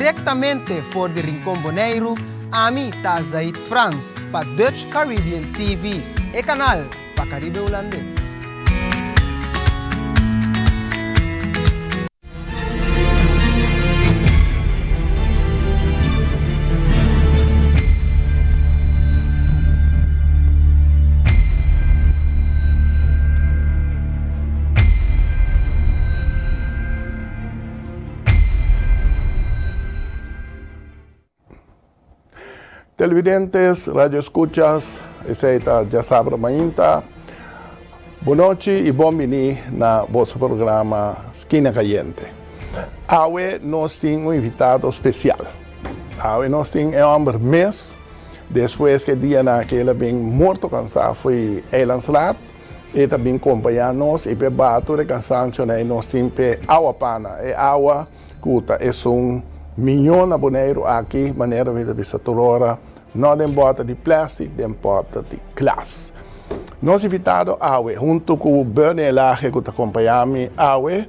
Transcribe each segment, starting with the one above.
Direktamente for di Rincon Boneiru, ami ta Zaid Frans pa Dutch Caribbean TV, e kanal pa Karibe Hulandes. Televidentes, radioescuchas, esey ta Djasabra Mainta. Bonochi y bon bini na boso programa Skina Cayente. Awe nos tin un invitado special. Awe nos tin e homber mes, despues ke dianan ke el a bin morto cansa fo'i Eilandsraad, E ta bin kompañá nos i p'e baha tur e kansansionan i nos tin p'e awa pana, e awa ku ta esun miñó na Boneiru aki, manera mi ta bisa tur ora, no den bòter di plèstik, den bòter di glas. Nos invitado awe, huntu ku Bernie Elhage ku ta kompañá mi awe,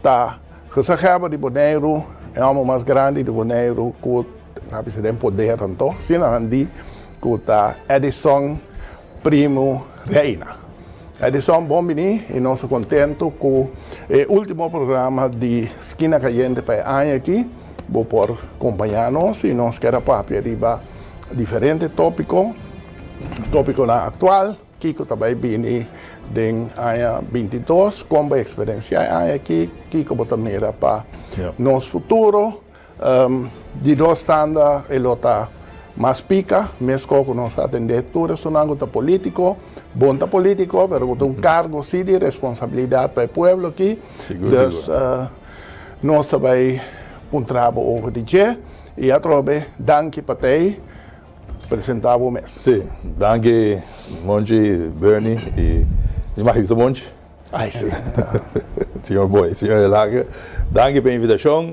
ta gezaghebber di Boneiru, e hòmber mas grandi di Boneiru ku ta bisa den poder anto, asina nan di, ku ta Edison Primo Reina. Edison bon bini y nos ta contento cu e ultimo programa di Skina Cayente pa e aña aki. Bo por compaña nos y nos kier a papia riba diferente topico, topiconan actual, kico ta bay bini den aña bintidos, con bo a experiencia e aña aki, kico bo ta mira pa nos futuro. Di dos tanda e lo ta mas pica, mesco cu nos ta atende tur esunnan cu ta politico, bon ta politico, pero cu ta un cargo si di responsabilidad pa e pueblo aki, dus nos ta bay puntra bo over di dje, y atrobe danki pa tey presenta bo mes. Si, danki Monchi, Bernie y mi mag bisa Monchi? Ay si. Señor Boy, señor Elhage, danki pa e invitacion.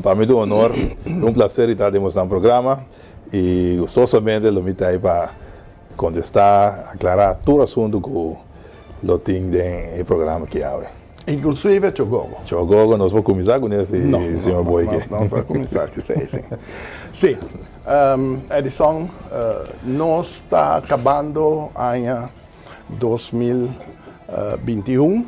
Pa mi ta un honor y un placer di ta den bosnan programa y gustosamente lo mi ta ahí pa contesta, aclara tur asunto cu lo tin den e programa aki awe. Inclusive Chogogo. Chogogo nos por cuminsa cu ne si señor Boy ke. No, nos por cuminsa cu esey si. Si, Edison, nos ta cabando aña 2021,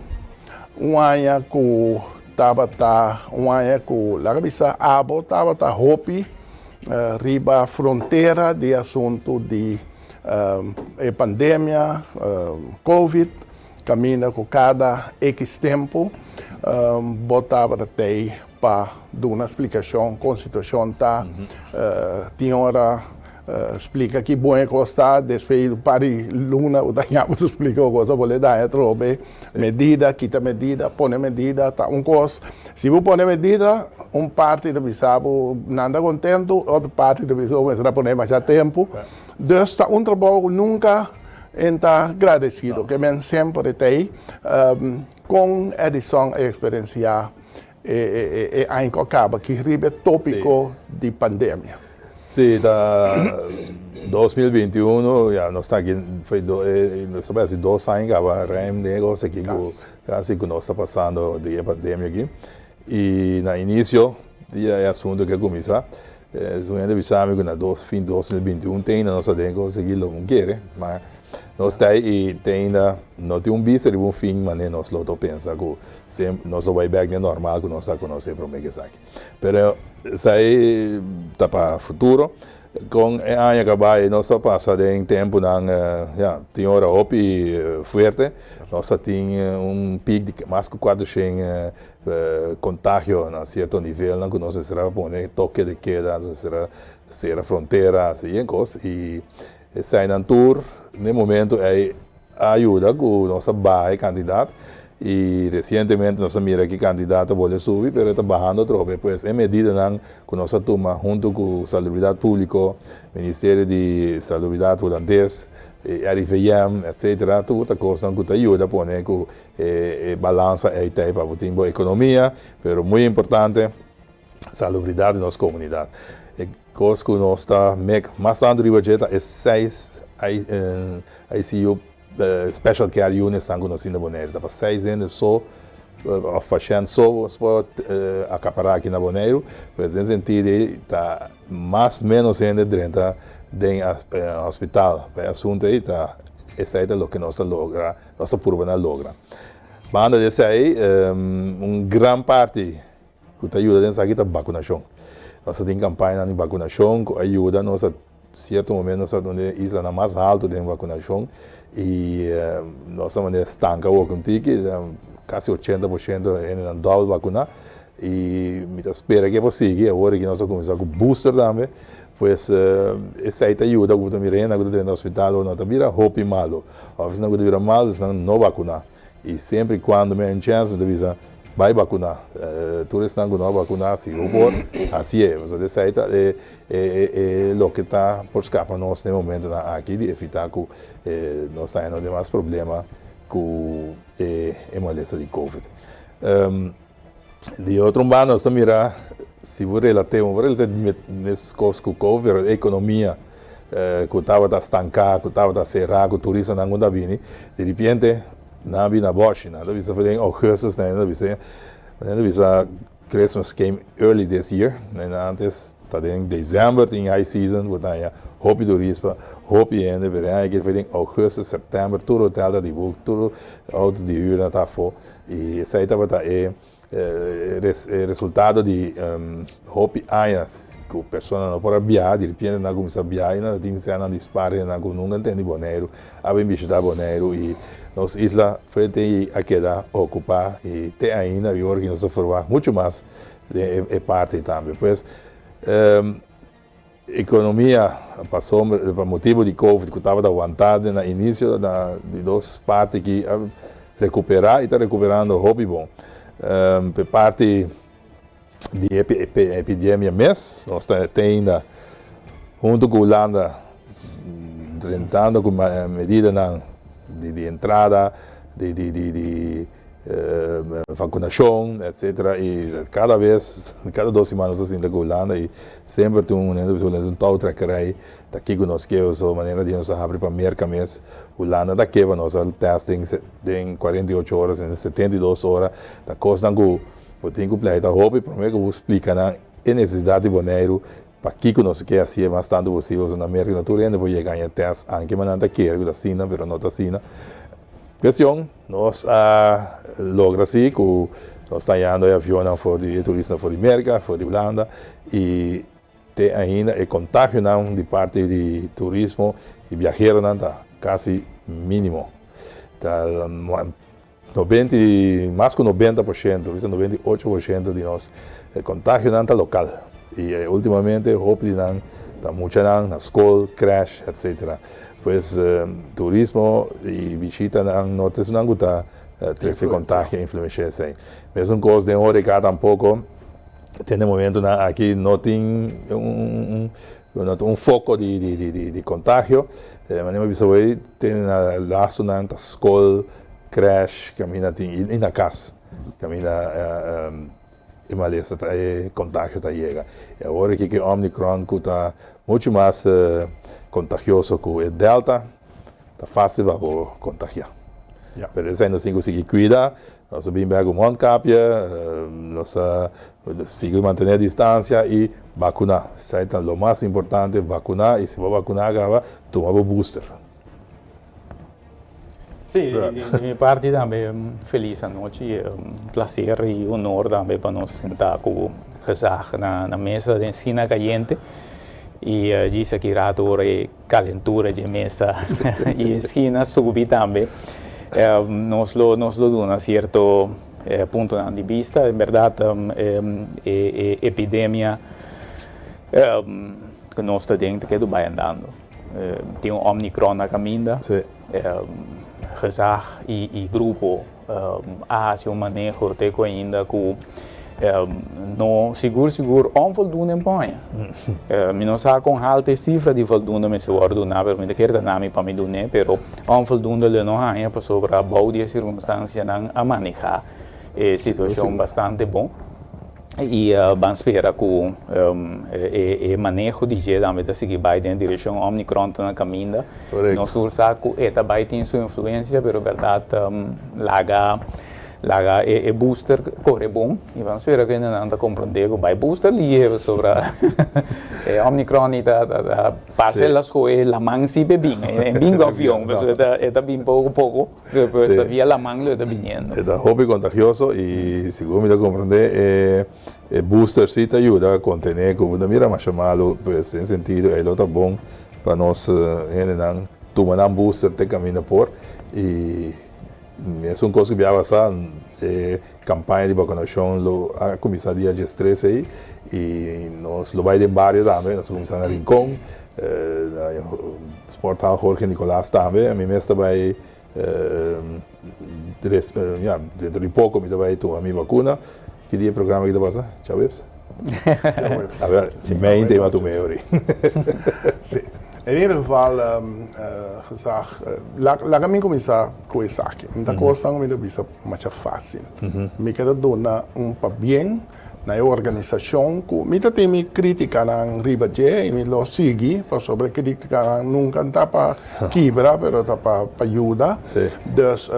un aña ku tabata un aña ku laga bisa abo tabata hopi riba frontera di asuntu di e pandemia covid, kaminda ku kada ekis tempu bo tabata tei pa duna splikashon kon situashon ta, tin ora splika ki bon e kos ta, despues un par di luna bo ta yama bo splika un kos ta bolbe daña atrobe, medida, kita medida, pone medida, ta un kos, si bo pone medida un parti ta bisa bo nan ta kontentu, otro parti ta bisa bo mester a pone masha tempu, dus ta un trabou ku nunka en ta gradesido, ke men semper e ta ei, kon Edison a eksperensiá E aña ku a kaba aki riba e tópiko di pandemia. Sí, ta 2021, ya nos ta aki, foi nos ta bai hasi dos aña kaba ruim den e kos aki ku kasi ku nos ta pasando den e pandemia aki. I na inisio di e asuntu aki a kuminsá, su hende bisa mi ku na dos fin 2021 te ainda nos ta den e kos aki lo un kere, ma nos ta ei i te ainda no tin un bista riba un fin manera nos lo ta pensa ku Semper nos lo bai bek den normal ku nos ta konosé promé ku esaki. Pero esei ta pa futuro. Kon e aña ku a bai nos a pasa den tempunan ya tin ora hopi fuerte. Nos a tin un pik di mas ku kuatroshen kontagio na sierto nivelnan ku nos mester a pone toke de keda, nos mester a sera frontera así en kos. I eseinan tur na e momento ei a yuda ku nos a baha e kantidat i resientemente nos a mira ki kantidat a bolbe subi pero e ta bahando atrobe. Pues e medidanan ku nos a tuma huntu ku Salubridat Públiko, Ministerio di Salubridat Hulandes, RIVM, etcetera, tur ta kosnan ku ta yuda pone ku e balansa ei ta ei pa bo tin bo ekonomia, pero muy importante salubridat di nos komunidat. E kos ku nos ta mek mas tantu riba dje ta e seis ICU special care units nan ku nos tin na Boneiru. Ta pa seis hende so Òf pashènt so bo por akapará aki na Boneiru, pues den sentido ei ta mas ménos hende drenta den hospital pa e asuntu ei ta esei ta loke nos ta logra, nos ta purba na logra. Banda di esei un gran parti ku ta yuda den esaki ta bakunashon. Nos ta tin kampañanan di bakunashon ku a yuda nos a Cierto momento nos ta un di e islanan mas halto den vacunacion y nos a manera stanca awor un tiki, casi 80% hendenan double vacuna y mi ta spera que por sigui, awor aki nos a cuminsa cu booster tambe, pues esey ta yuda cu bo ta mira hendenan cu ta drenta hospital no ta bira hopi malo, of esnan cu ta bira malo esnan no vacuna. I semper i kuando mi a un chèns mi ta bisa, Bai bakuná. Tur esnan ku no a bakuná, si bo por, hasié. Pasobra esei ta e e loke ta por skapa nos den e momentonan aki di evitá ku nos ta haña demas problema ku e e malesa di covid. Di otro un banda nos ta mira si bo relat'é, bo relat'é mes kos ku covid, pero e ekonomia ku tabata stanká, ku tabata será, ku turistanan ku ta bini, di ripiente nan a bini na bòshi, nan ta bisa for den ougùstus, nan ta bisa, nan ta bisa Christmas came early this year, nan antes ta den desèmber tin high season ku ta haña hopi turista, hopi hende, pero e aña aki for den ougùstus, sèptèmber tur hotèl ta di buk, tur outo di hür nan ta afó, i esei tabata e. E resultado di hopi aña ku persona no por a biaha, di ripiente nan a kuminsá biaha i nan ta tin sènan di spar hendenan ku nunka a tende Boneiru a bin bishitá Boneiru i nos isla fuerte i a keda okupá i te ainda i ora ki nos ta ferwagt muchu mas den e parti tambe. Pues ekonomia pasobra pa motibu di covid ku tabata wantá den na inisio na di dos parti ki a rekuperá i ta rekuperando hopi bon. P'e parti di e epidemia mes nos ta te ainda huntu ku Hulanda drentando ku medidanan di entrada di di vakunashon etcetera i kada bes kada dos siman nos ta sinta ku Hulanda i semper tin un hende bisa Hulanda es un touwtrekkerij ta kiko nos ke so manera di nos a habri pa Merka mes Hulanda ta ke pa nos a test den den 48 ora den 72 ora ta kosnan ku bo tin ku pleita hopi prome ku bo splika nan e nesesidat di Boneiru pakiko nos ke hasié mas tantu posibel so na Merka na tur hende por yega haña test anke nan ta kere ku ta asina pero no ta asina Cuestion, nos a logra si cu nos ta hañando e avionnan for di e turistanan for di Merca, for di Hulanda y te ainda e contagionan di parti di turismo di biaheronan ta casi minimo. Ta 90 y mas cu 90%, bisa 98% di nos contagionan ta local y ultimamente hopi di nan ta muchanan na scol, crash, etc. Pues turismo y bishitanan no ta esunnan cu ta trece contagio, influencia esey. Mesun cos den horeca tampoco, te na e momentonan aki no tin un foco di contagio. Manera mi a bisa hoy te na lastonan ta scol, crash, caminda tin y na cas caminda E malesa ta e contagio ta yega. E awor aki cu e Omicron cu ta mucho mas contagioso cu e Delta, ta facil pa bo contagia. Pero esai nos tin cu sigui cuida, nos a bin bek cu mondkapje, nos a sigui mantene distancia y vacuna. Esai ta lo mas importante, vacuna y si bo vacuna caba, tuma bo booster. Sí, di mi parti tambe un felis anochi, un placer y honor tambe pa nos senta cu gezag na mesa den Esquina Cayente y djis aki rato ora e calentura dje mesa y esquina subi tambe nos lo nos lo duna cierto puntonan di bista. En berdad e epidemia cu nos ta den ta kedu bay andando. Tin un Omnicron na caminda. Gezag y grupo a haci un maneho te cu ainda cu no sigur sigur onvoldoende en poña. Mi no sa con halto e cifra di voldoende mester wordo duna pero mi ta kere ta nami pa mi dun'e pero onvoldoende lo no haña pasobra bou di e circunstancianan a maneha e situacion bastante bon. I ban spera ku e maneho di dje tambe ta sigui bai den direkshon Omicron ta na kaminda. Nos tur sa ku e ta bai tin su influensia pero bèrdat laga Laga e booster kore bon i ban spera ku hendenan ta komprondé ku bai booster lihe pasobra e Omicron i ta parse el a skohe laman si p'e bin, e bin ku avion pasobra e ta bin poko poko despues ta via laman lo e ta biniendo. E ta hopi kontagioso i segun mi ta komprondé e booster si ta yuda kontené ku bo ta mira masha malu pues den sentido ei lo ta bon pa nos hendenan tuma nan booster te kaminda por i. Mesun kos ku bia pasá, e kampaña di bakunashon lo a kuminsá dia diestres ei i nos lo bai den bario tambe, nos a kuminsá na Rincon, na Sporthal Jorge Nicolaas tambe, ami mes ta bai tres, ya, dentro di poko mi ta bai tuma mi bakuna. Ki dia e programa aki ta pasa? Djaweps? Djaweps. A ber, mei tema tu mei ori. Sí. In ieder geval, gezag, laga mi kuminsá ku esaki. Mi ta kosnan ku mi ta bisa masha fásil. Mi ke ta duna un pabien na e organisashon ku mi ta tin mi krítikanan riba dje i mi lo sigui pasobra e krítikanan nunka ta pa kibra pero ta pa yuda. Dus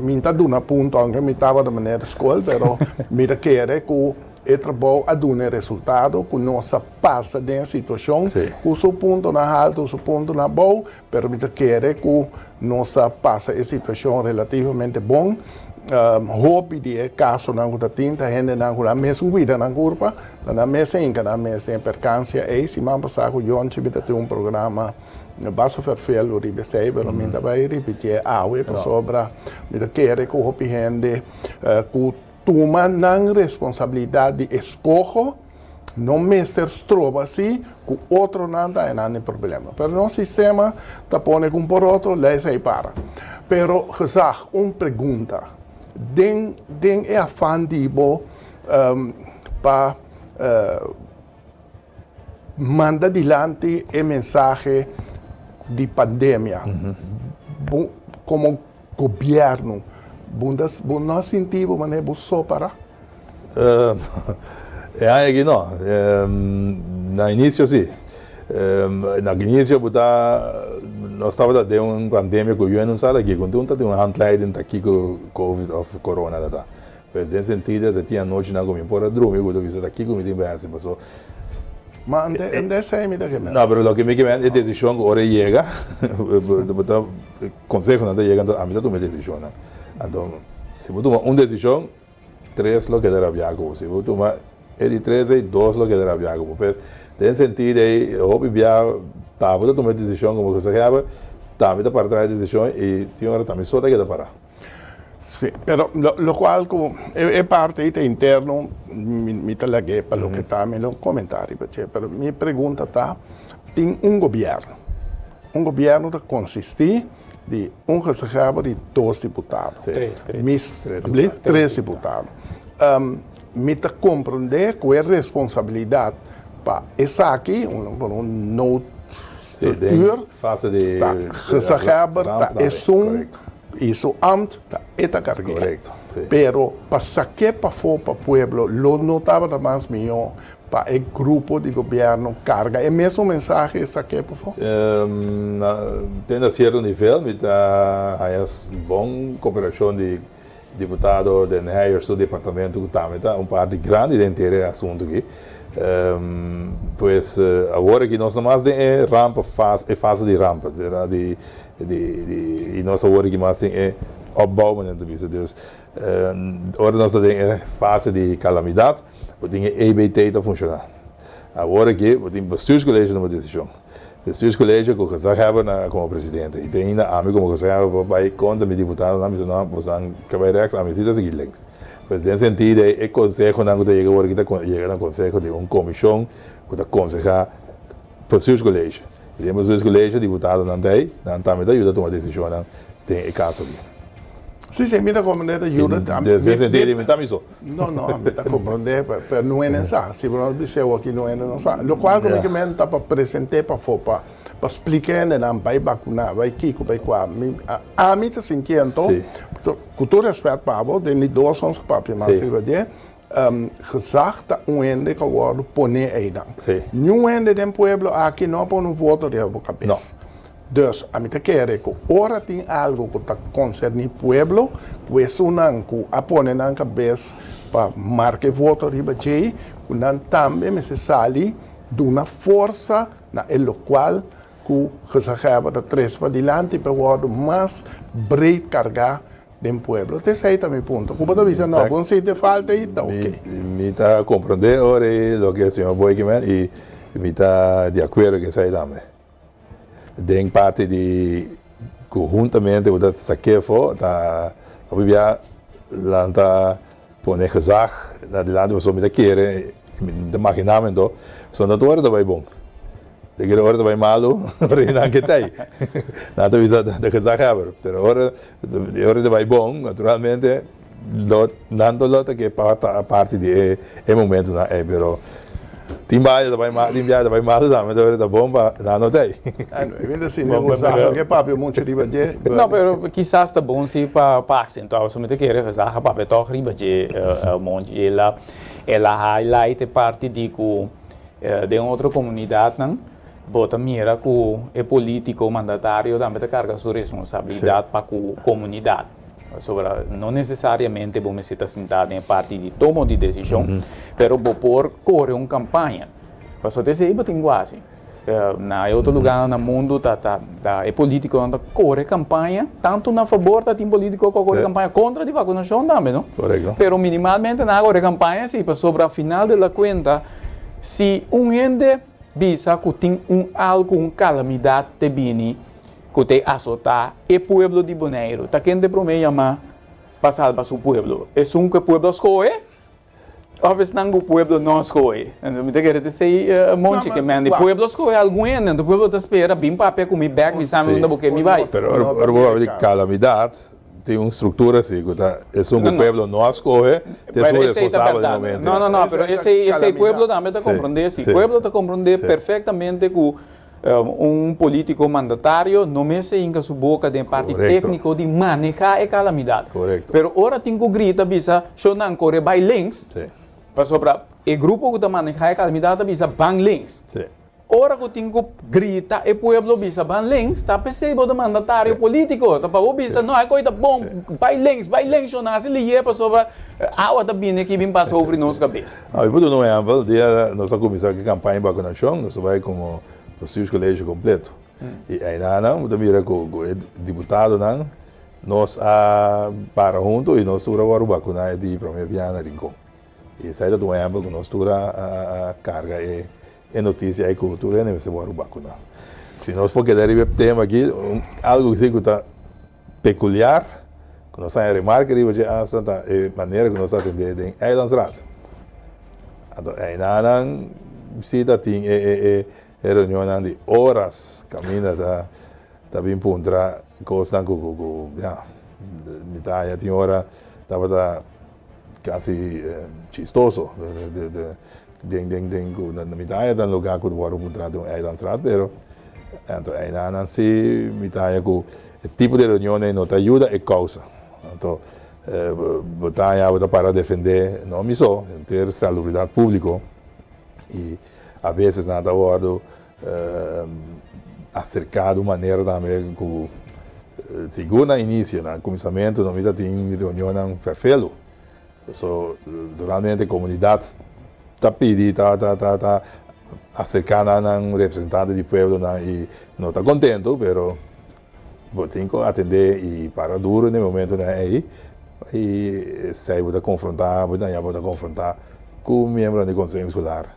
mi ta duna punto aunke mi tabata meneer skol pero mi ta kere ku E trabou a duna e resultado ku nos a pasa den e situashon ku su puntonan haltu, su puntonan abou, pero mi ta kere ku nos a pasa e situashon relativamente bon. Hopi di e kasonan ku ta tin ta hendenan ku nan mes guida nan kurpa, ta nan mes a hinka nan mes den e perkansia ei. Siman pasá ku Yonchi mi ta tin un programa basta ferfelu riba esei, pero mi ta bai ripitié awe pasobra mi ta kere ku hopi hende ku Tuma nan responsabilidad di escoho, no mester stroba si cu otronan ta haña nan problema. Pero nos sistema ta pone cu un por otro, ley esey para. Pero gezag, un pregunta, den den e afan di bo pa manda dilanti e mensahe di pandemia, bo como Gobierno, bo ta bo no a sinti bo manera bo so para? E aña aki no. Na inicio si. Na inicio bo ta nos tabata den un pandemia ku yu no sa ta kiko. Enton ta tin un handleiding ta kiko covid of corona ta ta. Pues den sentido ta tin anochinan ku mi por a drumi ku ta bisa ta kiko mi tin pa hasi paso. Ma ante esei mi ta ke men. No, pero loke mi ke men e desishon ku ora e yega bo ta Consehonan ta yega anto ami ta tuma e decisionnan. Anto si bo tuma un decision, tres lo keda rabia ku bo. Si bo tuma e di tres ei, dos lo keda rabia ku bo. Pues den sentido ei hopi bia ta bo ta tuma e decision komo gezaghebber, tambe ta para tras e decision i tin ora tambe so ta keda para. Si, pero lokual ku e parti ei ta interno, mi ta lag'é pa loke ta, mi lo komentá riba dje. Pero mi pregunta ta, tin un gobièrnu. Un gobièrnu ta konsistí di un gezaghebber i dos diputado. Tres, tres. Mis, tres diputado. Mi ta komprondé ku e responsabilidat pa esaki, un un noodstructuur, ta gezaghebber ta esun i su ambt ta e ta karg'é. Pero pa sak'é pafó pa pueblo lo no tabata mas mihó Pa e grupo di gobierno carga e mesun mensahe esaki e pafó? Te na cierto nivel mi ta haya bon cooperacion di diputado Den Heyer su departamento cu tambe ta un parti grandi den henter e asunto aki. Pues awor aki nos no mas den e ramp fase, e fase di ramp, di di y nos awor aki mas den e opbouw manera ta bisa. Dus Ora nos ta den e fase di calamidad, bo tin e EBT ta funciona. Awor aki bo tin Bestuurscollege tuma decision. Bestuurscollege cu gezaghebber na como presidente. Y te ainda ami como gezaghebber por bay contra mi diputadonan bisa no, bosonan ke bay rechts, ami si ta sigui links. Pues den sentido ey e consehonan cu ta yega awor aki ta yega na conseho di un comision cu ta conseha Bestuurscollege. Y den Bestuurscollege diputadonan ta ey, nan tambe ta yuda tuma decisionnan den e caso aki. Sí, sí, mi ta comprende ta yuda ta. Den sentido mi ta mi so. No, no, mi ta comprende, pero no hende sa. Si bo no bis'é awor no hende no sa. Locual cu mi ke men ta pa present'é pafó pa pa splica hendenan bay vacuna, bay kico, bay cua. Mi, ami ta sintiendo, cu tur respet pa bo, den di dos ons papia mas riba dje, gezag ta un hende cu a wordo pone eynan. Niun hende den pueblo aki no a pone un voto riba bo cabes. Dus, ami ta kere ku ora tin algu ku ta konserní pueblo, ku esunnan ku a pone nan kabes pa marka e voto riba djei, ku nan tambe mester sali duna forsa na e lokual ku gezaghebber ta trese padilanti pa e wòrdu mas breed kargá den pueblo. Ta esei ta mi punto. Ku bo ta bisa no, bo si te falta ei ta oke. Mi ta komprondé ora ei loke señor Boekiman i mi ta di akuerdo ku esei tambe. Den parti di ku huntamente bo ta sak'é afó ta hopi bia nan ta pone gezag na dilanti pasobra mi ta kere, mi ta maginá mi anto, pasobra no tur ora ta bai bon. Te kere ora ta bai malu, ora di nan ke ta ei. Nan ta bisa de gezaghebber. Pero ora ora ta bai bon, naturalmente lo nan ta lo ta ke parti di e momentunan ei. Pero tin biaha ta bai malu, tin biaha ta bai malu tambe, ora ta bon pa nan no ta ei. Mi ta sinti ku Zag ke papia muchu riba dje. No, pero kisas ta bon si pa aksentuá, pasobra mi ta kere Zag a papia tòg riba dje, Monchi. El a el a highlight e parti di ku Den otro komunidatnan bo ta mira ku e polítiko mandatario tambe ta karga su responsabilidat pa ku komunidat. Pasobra no nesesariamente bo mester ta sintá den e parti di tomo di desishon, pero bo por kore un kampaña. Pasobra ta esei bo tin ku hasi. Na e otro lugánan na mundu ta ta e polítikonan ta kore kampaña, tantu na fabor ta tin polítiko ku a kore kampaña kontra di vakunashon tambe, no? Pero minimalmente nan a kore kampaña si, pasobra a final de la kuenta Si un hende bisa ku tin un algu, un kalamidat te bini ku te asotá e pueblo di Boneiru, ta ken te promé yamá pa salba su pueblo? Esun ku e pueblo a skohe òf esnan ku pueblo no a skohe? Mi ta kere ta esei Monchi ke mende. Pueblo a skohe algun hende, anto pueblo ta spera bin papia ku mi bèk, bisa mi unda bo ke mi bai. Pero ora bo papia di kalamidat, Tin un struktura si ku ta esun ku pueblo no a skohe ta esun responsabel den momento. No, no, no, pero esei esei pueblo tambe ta komprondé si. Pueblo ta komprondé perfektamente ku un politiko mandatario no mester hinka su boka den e parti tékniko di manehá e kalamidat. Pero ora tin ku grita bisa shownan kore bai links, pasobra e grupo ku ta manehá e kalamidat ta bisa ban links. Ora ku tin ku grita e pueblo bisa ban links, ta p'esei bo ta mandatario politiko, ta pa bo bisa no e koi ta bon, bai links, bai links yo nasi lihé pasobra awa ta bini aki bin pasa over nos kabes. Mi por duna un ehèmpel, dia nos a kuminsá ku e kampaña di bakunashon, nos a bai komo bestuurscollege kompleto. I einan bo ta mira ku e diputadonan nos a para huntu i nos tur a wòrdu bakuná e di promé biaha na Rincon. I esei ta un ehèmpel ku nos tur a karga e E noticia ei cu tur hende mester wòrdu bacuna. Si nos por keda riba e tema aki, algo si cu ta peculiar, cu nos haña remarke riba dje asta ta e manera cu nos ta atende den Eilandsraad. Anto einanan si ta tin e reunionnan di oras caminda ta ta bin puntra cosnan cu cu ya mi ta haña tin ora tabata Casi chistoso den den den cu na mi ta haya ta lugar cu worde puntra den un eilandsraad pero anto einanan si mi ta haya cu e tipo di reunion ey no ta yuda e causa anto bo ta haya bo ta para defende no mi so henter salubridad publico y a veces nan ta wordo acerca di un manera tambe cu sigur na inicio, na cuminsamentu no mi ta tin reunionnan ferfelu. So durante comunidad ta pidi, ta ta ta ta acerca na nan representante di pueblonan y no ta contento pero bo tin cu atende y para duro na e momentonan ey y esey bo ta confronta, bo ta bo ta confronta cu miembronan di Conseho Insular.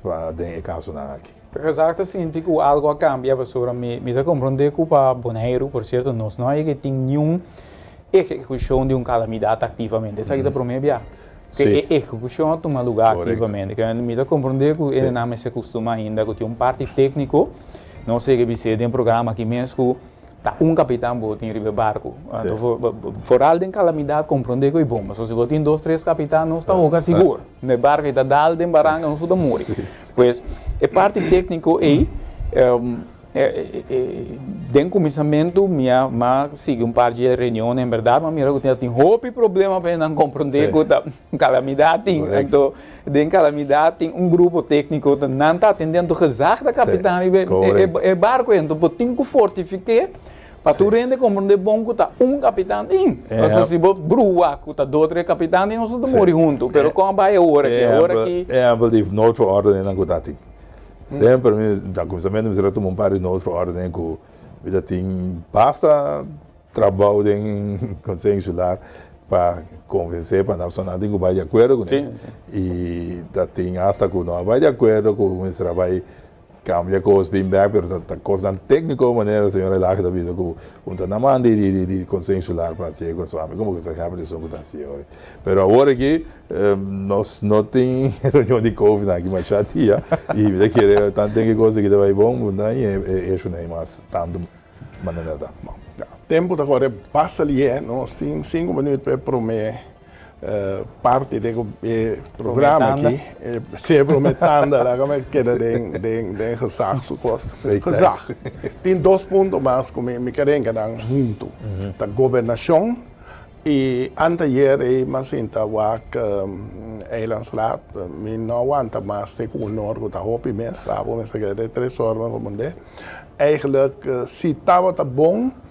Pa den e kasonan aki. Gezag ta sinti ku algu a kambia pasobra mi mi ta komprondé ku pa Boneiru, por sierto nos no a yega tin niun ehekushon di un kalamidat aktivamente. Esaki ta promé bia ku e ehekushon a tuma lugá aktivamente. Mi ta komprondé ku hendenan mester kustumá ainda ku tin un parti tékniko. Nos a yega bis'é den programa aki mes ku Ta un kapitan bo tin riba e barku. Anto foral den kalamidat komprondé ku e bon. Pasobra si bo tin dos tres kapitan nos ta hoga sigur. E barku ei ta dal den baranka nos tur ta muri. Pues e parti tékniko ei. Den kuminsamentu mi a m'a sigui un par di e reunionnan, en bèrdat m'a mira ku tin hopi problema pa nan komprondé ku ta kalamidat tin. Anto den kalamidat tin un grupo tékniko ta nan ta atendé, anto gezag ta kapitan riba e barko ei. Anto bo tin ku fortifik'é pa tur hende komprondé bon ku ta un kapitan tin. Pasobra si bo brua ku ta dos tres kapitan tin nos ta muri huntu. Pero kon a bai awor aki? Awor aki. Ehèmpel di noodverordening ku ta tin. Semper mi na kuminsamentu mi a tuma un par di noodverordening ku mi ta tin basta trabou den Konseho Insular pa konvensé pa nan personanan tin ku bai di akuerdo kuné. I ta tin asta ku no a bai di akuerdo ku mester a bai Cambia cos bin bek pero ta cosnan tecnico manera señor Elage ta bisa cu un ta na man di di Consejo Insular pa haci e cos ami como cu sa happy esun cu ta haci ori pero awor aki nos no tin reunion di covid aki masha dia y mi ta kere tanten cu e cos aki ta bay bon bo ta haña e eshonan ey mas tanto manera ta. Bon, tempo ta core basta lihe nos tin cinco minuut pa e prome Parti den e programa aki, e prome tanda laga mi keda den den den gezag su kos. Gezag. Tin dos punto mas ku mi mi ke renka nan huntu. Ta gobernashon i anteayer ei mi a sinta wak Eilandsraad, mi no a wanta mas te ku un or ku ta hopi mes, abo mester keda te tres or mi a komprende. Eigenlijk si tabata bon.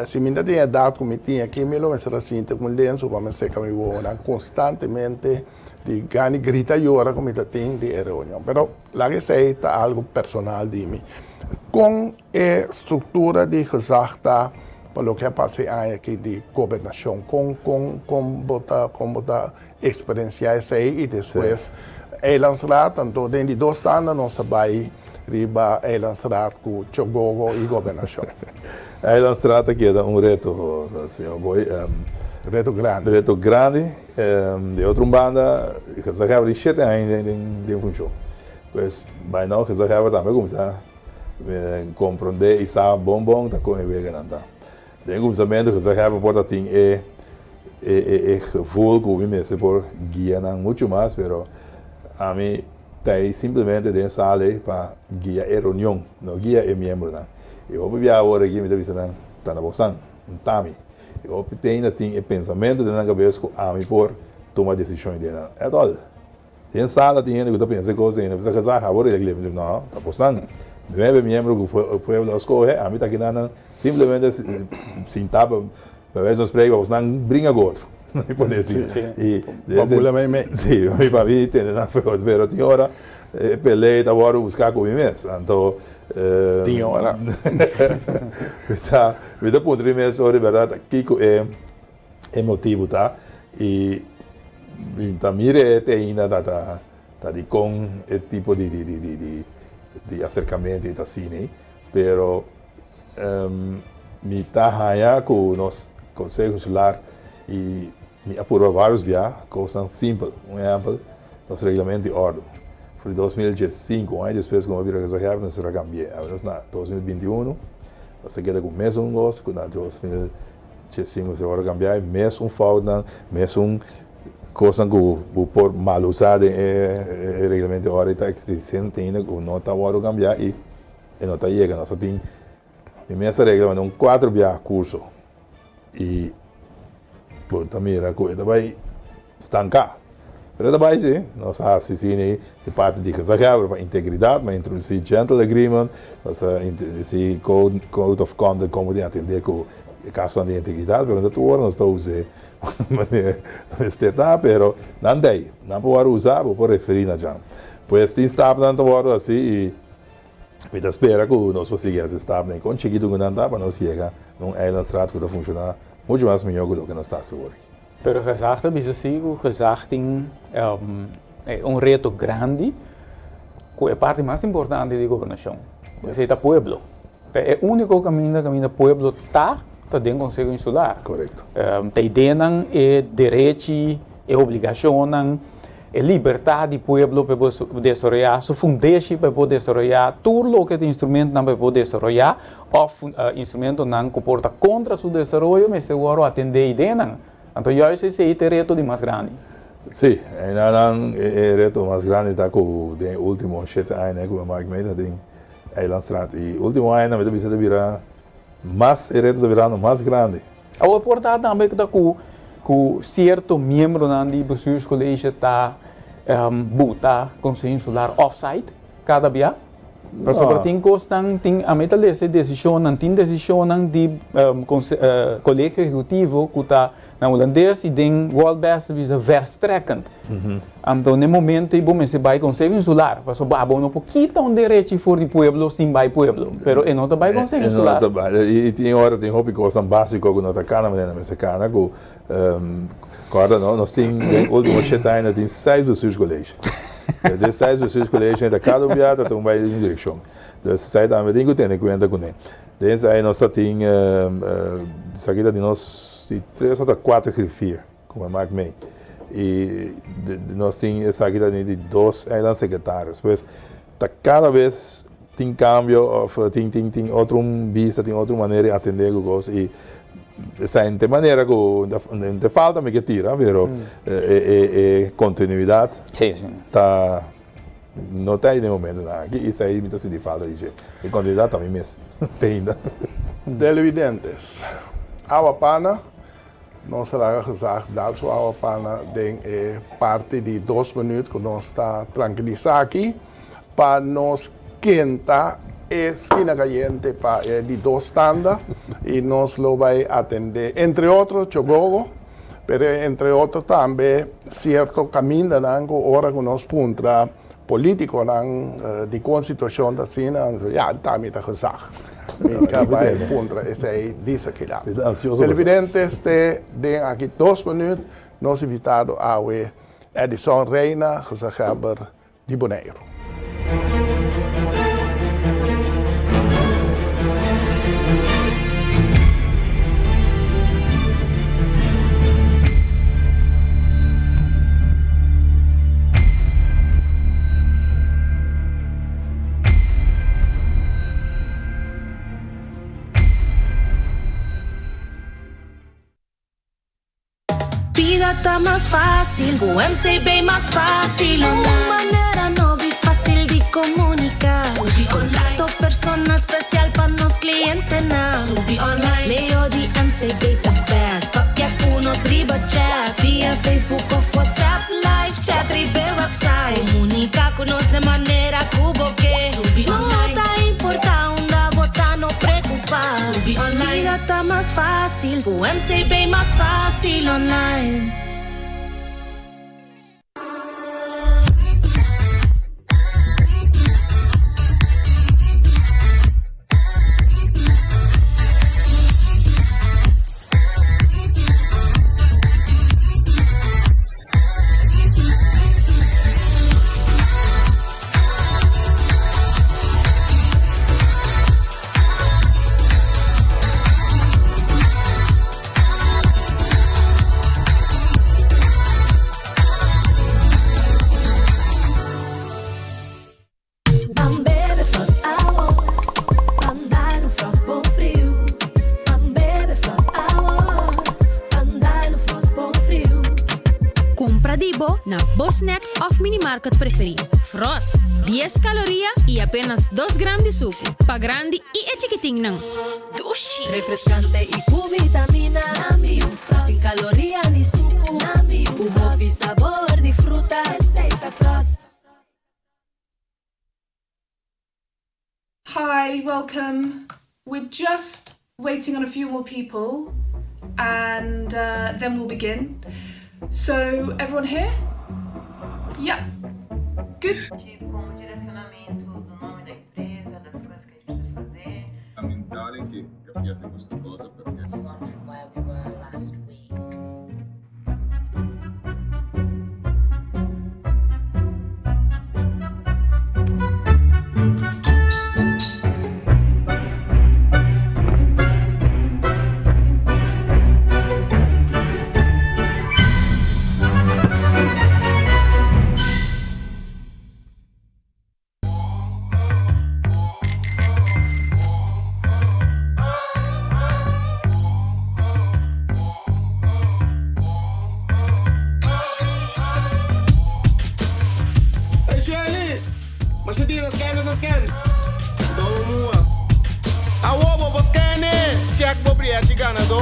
Si mi ta tin edat ku mi tin aki, mi lo mester a sinti ku un lensu pa mi seka mi wowonan konstantemente di gana di grita yora ku mi ta tin di e reunion. Pero laga esei ta algu personal di mi. Kon e struktura di gezag ta pa loke a pasa e aña aki di gobernashon? Kon kon kon bo ta kon bo ta eksperensiá esei i despues Eilandsraad? Anto den di dos tanda nos ta bai riba Eilandsraad ku Chogogo i gobernashon. Eilandsraad ta keda un reto, señor Boy. Reto grandi. Reto grandi. Di otro un banda, gezaghebber tin shete aña den funshon. Pues, by now gezaghebber tambe a kuminsá komprondé i sa bon bon ta kon e weganan ta. Den kuminsamentu gezaghebber por ta tin e e gevoel ku mi mester por guia nan muchu mas, pero ami Ta ei simplemente den sala ei pa guia e reunion, no guia e miembronan. E hopi bia awor aki mi ta bisa nan, ta na bosan, no ta mi. E hopi teinda tin e pensamentu den nan kabes ku ami por tuma desishon den nan. At all. Den sala tin hende ku ta pensa e kos ei, nan bisa gezag awor ei ta klip. Mi di, no, ta bosan. Nuebe miembro ku pueblo a skohe, ami ta kina nan simplemente sinta pa Bij wijze van spreken, pa bosnan bringa ku otro. Mi pone así. Sí. Pa bula mei mei. Sí, pa mi tende nan fe otro. Pero tin ora e pelea ta wòrdu buska ku mi mes. Anto. Tin ora. Mi ta, mi ta puntra mi mes ora di bèrdat kiko e e motibu ta. I mi ta mira e te ainda ta ta ta dikon e tipo di di di di di aserkamentu ei ta asina ei. Pero. Mi ta haña ku nos Konseho Insular i mi a purba vários bia kosnan simpel. Un ehèmpel, nos reglamento di òrdu. For di 2015, un aña despues ku mi a bira gezaghèber, nos a kambi'é. Awe nos na 2021, nos ta keda ku mesun kos ku na 2015 nos a wòrdu kambiá i mesun foutnan, mesun kosnan ku bo por mal usá den e reglamento di òrdu ta eksistente ainda ku no ta wòrdu kambiá i E no ta yega, nos a tin, mi mes a regla manda un cuatro biaha curso y bo ta mira cu e ta bay stanca. Pero e ta bay si, nos a haci asina di parti di gezaghebber pa integridad, mi a introduci gentle agreement, nos a introduci code, code of conduct como tin atende cu e casonan di integridad, pero no tur ora nos ta us'e manera mester ta, pero nan ta ey, nan por worde usa, bo por referi na djan. Pues tin stapnan ta worde haci y. Mi ta spera ku nos por sigui hasi stapnan kon chikitu ku nan ta pa nos yega na un eilandstraat ku ta funshoná muchu mas mihó ku loke nos ta hasi awor aki. Pero gezag ta bisa si ku gezag tin un reto grandi ku e parti mas importante di gobernashon, esei ta pueblo. Ta e úniko kaminda kaminda pueblo ta, ta den Konseho Insular. Korekto. Ta ideanan, e derechi, e obligashonnan. E libertad di pueblo pa e por desaroyá su fundeshi, pa e por desaroyá tur loke ta instrumentonan pa e por desaroyá òf instrumentonan ku por ta kontra su desaroyo mester wòrdu atendé ideanan. Anto juist esei ta e reto di mas grandi. Sí, einanan e reto mas grandi ta ku den e último shete añanan ku mi a mak mei ta den. Eilandstraat. I último añanan mi ta bisa ta bira mas e reto ta birando mas grandi. Awor por ta tambe ku ta ku ku sierto miembronan di bestuurscollege ta buta Konseho Insular offside kada bia? Pasobra tin kosnan, tin ami ta lesa e desishonnan, tin desishonnan di Kolegio Ehekutivo ku ta na hulandes i den World Best ta bisa verstrekkend. Anto na e momento ei bo mester bai Konseho Insular, pasobra abo no por kita un derechi for di pueblo sin bai pueblo, pero e no ta bai Konseho Insular. E no ta bai, i tin ora tin hopi kosnan básiko ku no ta kana manera mester kana ku kòrda no, nos tin den último shete aña nos tin seis bestuurscollege. Des e seis bestuurscollege ta kada un bia ta tuma bai den un direkshon. Dus esei tambe tin ku tene kuenta kuné. Den esei nos ta tin esaki ta di nos di tres òf ta kuater griffier ku mi mak mei. I nos tin esaki ta di dos eilandsekretaris. Pues ta kada bes tin kambio òf tin tin tin otro bista, tin otro manera di atendé ku kos i esei no ta e manera ku no ta falta mi ke tira pero e kontinuidat ta no ta ei den e momentonan aki i esei mi ta sinti falta di dje. E kontinuidat ta mi mes te ainda. Televidentes, awa pana, nos a laga gezag dal su awa pana den e parti di dos minuut ku nos ta trankilisa aki pa nos kenta e skina kayente pa e di dos tanda i nos lo bai atende entre otro Chogogo pero entre otro tambe sierto kamindanan ku ora ku nos puntra Politiconan di con situacion ta asina, ya ta mi ta gezag. Mi ta bay puntra esey disa kila. Televidentes te den aki dos minuut nos invitado awe Edison Reina, gezaghebber di Boneiru. Bida ta mas fácil ku MCB mas fácil Un manera nobo i fácil di komuniká Kontakto personal spesial pa nos klientenan Medio di MCB ta fast Papia ku nos riba chat Via Facebook of WhatsApp Live chat riba e website Komuniká ku nos den manera ku bo ke No ta importá unda bo ta no preokupá Bida ta mas fácil. Ku MCB mas fásil online. Ban bebe Frost awo, ban dal un Frost bon friu. Ban bebe Frost awo, ban dal un Frost bon friu. Kumpra di bo na bo snack òf minimarket preferí. Frost, dies kaloria i apenas dos gram di suku, pa grandi i e chikitinnan. Dushi! Refrescante y cu vitamina. Nami un Frost. Sin caloria ni sucu. Nami un Frost. Cu hopi sabor di fruta. Esey ta Frost. Hi, welcome. We're just waiting on a few more people and uh, then we'll begin. So, everyone here? Yeah. Good. Como direcionamento do nome da empresa, das coisas que a gente precisa fazer. Fondamentale che capiate questa cosa perché. On from where we were last week.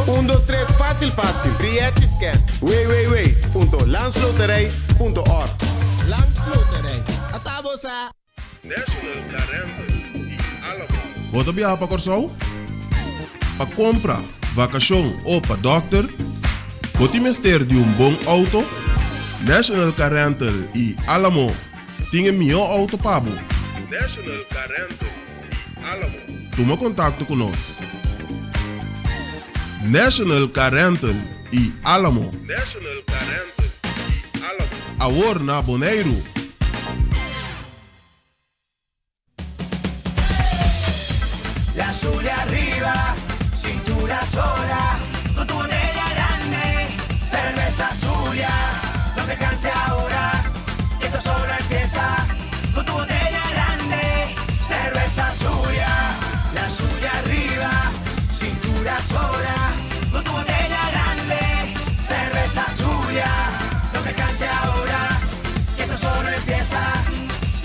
Un dos tres fásil fásil, Billetjes scan, www.landsloterij.org. Landsloterij, ata bo sa! National Car Rental i Alamo. Bo ta biaha pa Kòrsou? Pa kompra, vakashon o pa dòkter? Bo tin mester di un bon outo? National Car Rental i Alamo tin e mihó outo pa bo. National Car Rental i Alamo. Tuma kontakto ku nos. National Car Rental i Alamo. National Car Rental i Alamo. Awor na Boneiru. La Zulia arriba, cintura sola, con tu botella grande, cerveza Zulia. No te canses ahora, que esto solo empieza. Con tu botella grande, cerveza Zulia. La Zulia arriba, cintura sola, con tu botella grande, cerveza Zulia. No te canses ahora, que esto solo empieza.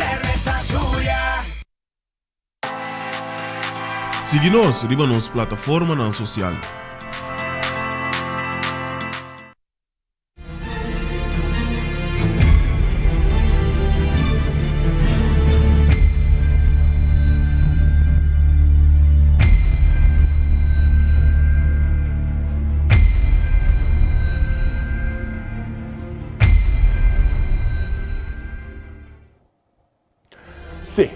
Cerveza Zulia. Sigui nos riba nos plataformanan sosial. Sí,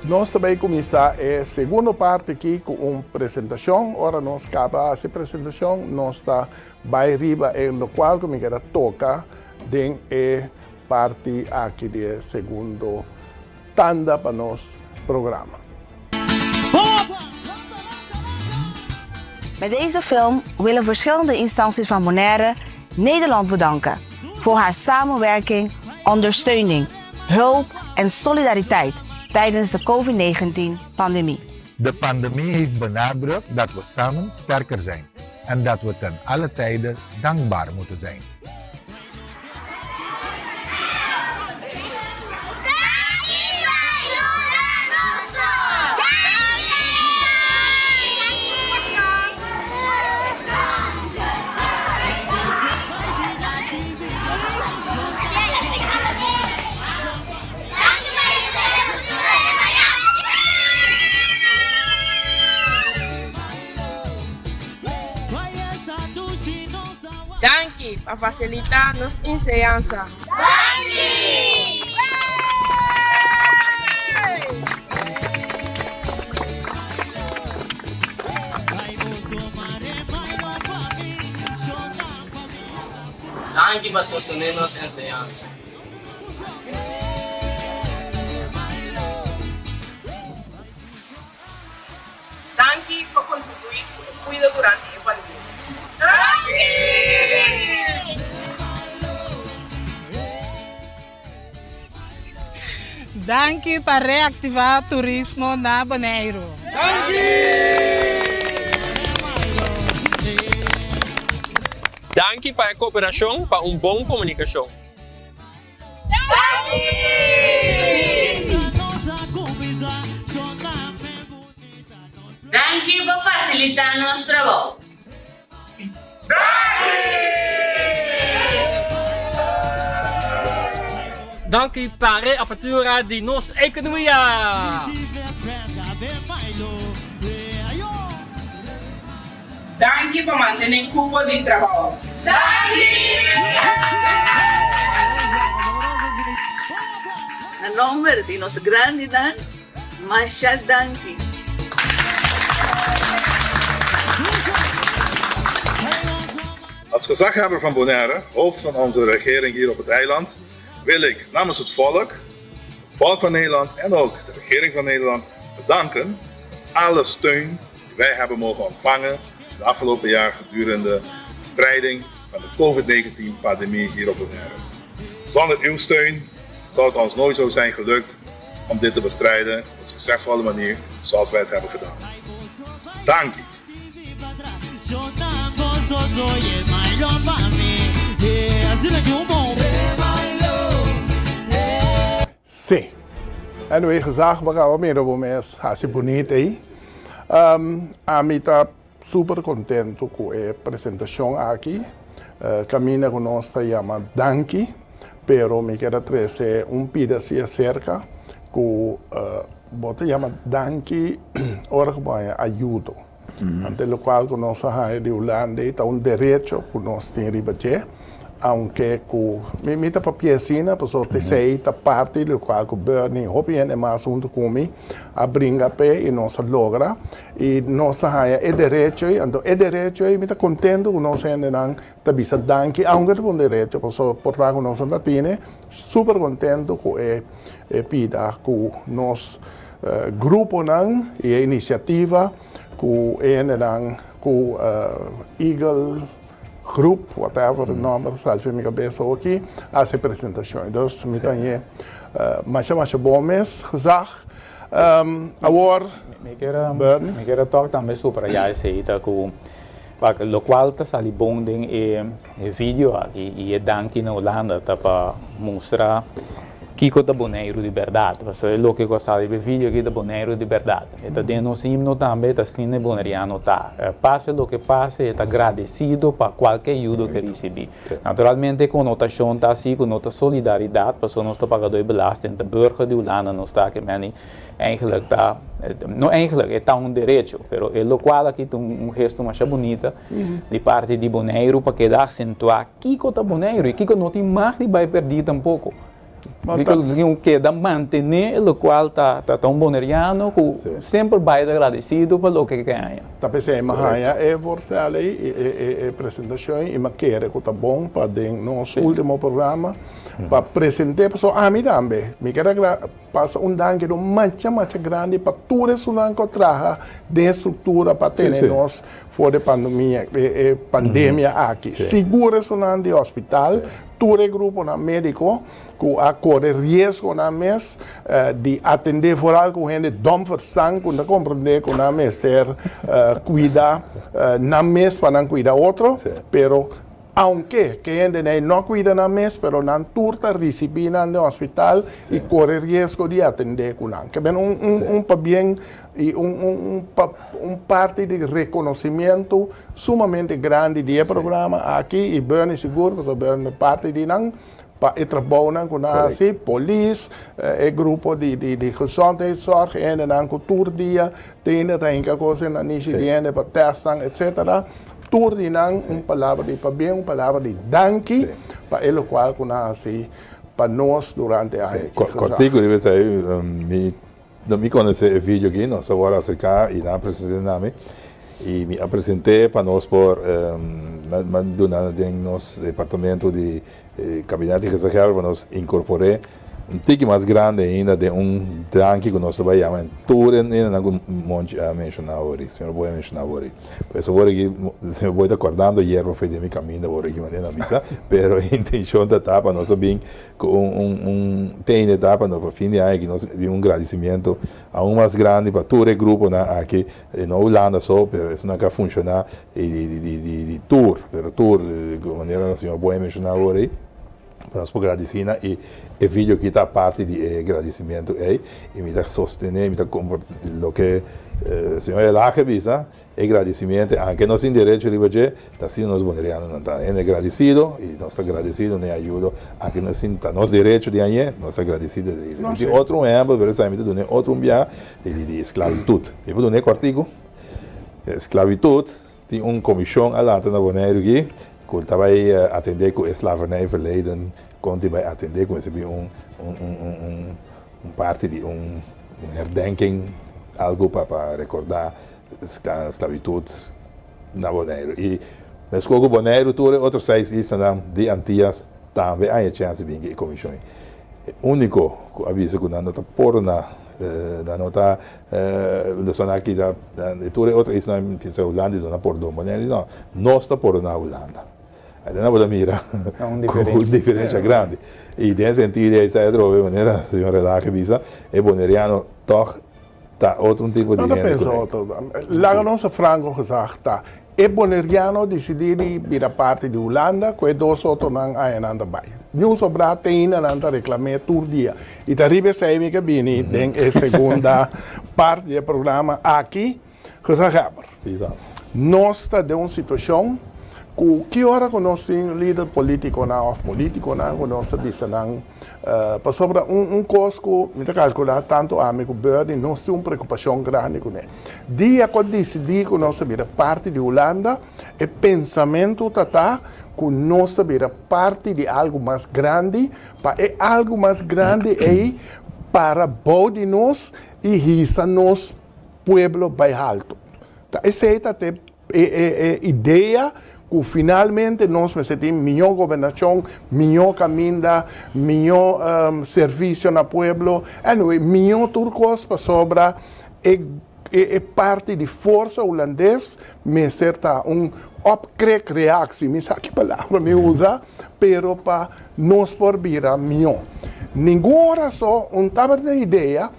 nos ta bay cuminsa e segundo parti aki cu un presentacion. Ora nos caba haci presentacion, nos ta bay riba e locual cu mi keda toca den e parti aki di e segundo tanda pa nos programa. Met deze film willen verschillende instanties van Bonaire Nederland bedanken voor haar samenwerking, ondersteuning, hulp en solidariteit tijdens de COVID-19-pandemie. De pandemie heeft benadrukt dat we samen sterker zijn en dat we ten alle tijde dankbaar moeten zijn. Danki pa fasilitá nos enseñansa. Danki pa sostené nos enseñansa. Danki pa kontribuí ku e kuido durante e pandemia. Danki! Danki pa reaktivá turismo na Boneiru. Danki! Danki pa e kooperashon pa un bon komunikashon. Danki pa fasilitá nos trabou. Danki pa reapertura di nos ekonomia. Danki pa mantené kupo di trabou. Danki! Na nomber di nos grandinan, masha danki. Als gezaghebber van Bonaire, hoofd van onze regering hier op het eiland, wil ik namens het volk, het volk van Nederland en ook de regering van Nederland bedanken voor alle steun die wij hebben mogen ontvangen het afgelopen jaar gedurende de bestrijding van de COVID-19 pandemie hier op Bonaire. Zonder uw steun zou het ons nooit zo zijn gelukt om dit te bestrijden op een succesvolle manier zoals wij het hebben gedaan. Dank u. Sí. Anyway, gezag, bo caba mira bo mes haci bunita ey. Ami ta. super kontentu ku e presentashon aki. Kaminda ku nos ta yama danki, pero mi kier a trese un pida si aserka ku bo ta yama danki ora ku bo haña ayudo. Ante lokual ku nos a haña di Hulanda ei ta un derecho ku nos tin riba dje, aunke ku mi mi ta papia asina pasobra t'esei ta parti di lokual ku Bernie hopi hende mas huntu ku mi a bringa p'e i nos a logra i nos a haña e derecho ei. Anto e derecho ei mi ta kontentu ku nos hendenan ta bisa danki aunke ta un derecho pasobra por ta ku nos no ta tine super kontentu ku e e pida ku nos gruponan i e inisiativa ku e hendenan ku Eagle Groep, whatever e nòmber sal fi mi kabes awoki, hasi e presentashon. Dus mi ta hañ'é masha masha bon mes, gezag. Awor, Mi kier a tòk tambe subrayá esei ta ku lokual ta sali bon den e video aki i e danki na Hulanda ta pa mustra Kiko ta Boneiru di bèrdat? Pasobra e loke ku a sali riba e video aki ta Boneiru di bèrdat. E ta den nos himno tambe, e ta asina e boneriano ta. Pase loke pase, e ta gradesido pa kualke ayudo ku e risibí. Naturalmente e konotashon ta asi ku no ta solidaridat, pasobra nos ta pagadó e belasting, ta burger di Hulanda nos ta aki, meni eigenlijk ta, no eigenlijk, e ta un derecho, pero e lokual aki ta un gesto masha bunita di parti di Boneiru pa keda asentuá Kiko ta Boneiru i kiko no tin mag di bai perdí tampoko. Kiko tin keda mantené lokual ta ta un boneriano ku semper bai ta agradesido pa loke ke haña. Ta p'esei mi a haña e voorstel ei, e presentashon ei i mi a kere ku ta bon pa den nos último programa pa present'é pasobra ami tambe mi kier Pasa un danki lo macha macha grandi pa tur esunnan ku a traha den e struktura pa tene nos for di pandemia e pandemia aki. Sigur esunnan di hospital, tur e gruponan mediko ku a kore riesgonan mes di atende foral ku hende dom verstan ku no ta komprende ku nan mester kuida nan mes pa nan kuida otro, pero Aunke ke hendenan ei no kuida nan mes, pero nan tur ta risibí nan den hospital i kore riesgo di atendé ku nan. Ke ben un un un pabien i un un un pa un parti di rekonosimiento sumamente grandi di e programa aki i Bernie sigur pasobra Bernie ta parti di nan pa e trabounan ku nan hasi, polis, e grupo di di di gezondheidszorg, e hendenan ku tur dia tende ta hinka kos den nan nishi di hende pa tèst nan etsetera. Tur di nan un palabra di pabien, un palabra di danki pa e lokual ku nan hasi pa nos durante e aña aki. Kòrtiku riba esei, mi no mi konosé e video aki, nos a wòrdu aserká i nan a present'é na mi i mi a present'é pa nos por duna den nos departamento di Kabinet di Gezaghebber pa nos inkorpor'é un tiki mas grandi ainda den un danki ku nos lo bai yama en tur e hendenan ku Monchi a menshoná awor, señor Boy a menshoná awor. Por eso awor aki señor Boy ta kòrdando yerba for den mi kaminda awor aki manera nan bisa, pero e intenshon ta ta pa nos a bin ku un un un tende ta pa nos pa fin di aña aki nos bin un gradisimiento aun mas grandi pa tur e gruponan aki No Hulanda so, pero esunnan ke a funshoná di tur, pero tur, manera señor Boy a menshoná awor ei, nos por gradisí nan i e video aki ta parti di e gradisimentu ei i mi ta sostené, mi ta loke señor Elhage a bisa, e gradisimentu anke nos tin derecho riba dje, Ta asina nos bonerianonan ta hende gradisido i nos ta gradisido na e ayudo aki nos tin ta nos derecho di hañ'é nos ta gradisido di ricibi. Mi tin otro un ehempel pero esaki mi ta dun'é otro un biaha di di esclavitud. Mi por dun'é kòrtiku? Esclavitud tin un komishon a lanta na Boneiru aki ku ta bai atendé ku e slavernij verleden kon tin bai atendé ku mester bin un un un un un parti di un herdenking algu pa pa rekordá esclavitud. Na Boneiru. I meskos ku Boneiru tur e otro seis islanan di Antias tambe a haña chèns di bin ku e komishon. E úniko ku a bisa ku nan no ta pordoná, nan no ta sona aki ta tur e otro islanan piensa Hulanda i duna pordon. Boneiru di no, nos ta pordoná Hulanda. Aden nan bo ta mira ku un diferensha grandi. I den e sentido ei sa atrobe manera señor Relage bisa e boneriano tòg Ta otro un tipo di No ta hende pensa ku otro. Laga nos a franco gezag ta e Boneriano a dicidi di bira parti di Hulanda cu e dos otronan añanan ta bay. Niun sobrá te ainda nan ta reclam'é tur dia. Y ta riba esey mi ke bini den e segunda parti di e programa aki. Gezaghebber. Bisa. Nos ta den un situashon ku ki ora ku nos tin lider polítikonan òf polítikonan ku nos ta bisa nan pasobra un un kos ku mi ta kalkulá tantu ami ku Bernie nos tin un preokupashon grandi kuné. Dia ku a disidí ku nos ta bira parti di Hulanda e pensamentu ta ta ku nos ta bira parti di algu mas grandi pa e algu mas grandi ei para bou di nos i hisa nos pueblo bai haltu. Ta esei ta te e e idea ku finalmente nos mester tin mihó gobernashon, mihó kaminda, mihó servisio na pueblo, anyway, mihó tur kos pasobra e e parti di forsa hulandes mester ta un opkrekreaktie, mi sa ki palabra mi usa, pero pa nos por bira mihó. Ningun ora so un tabata idea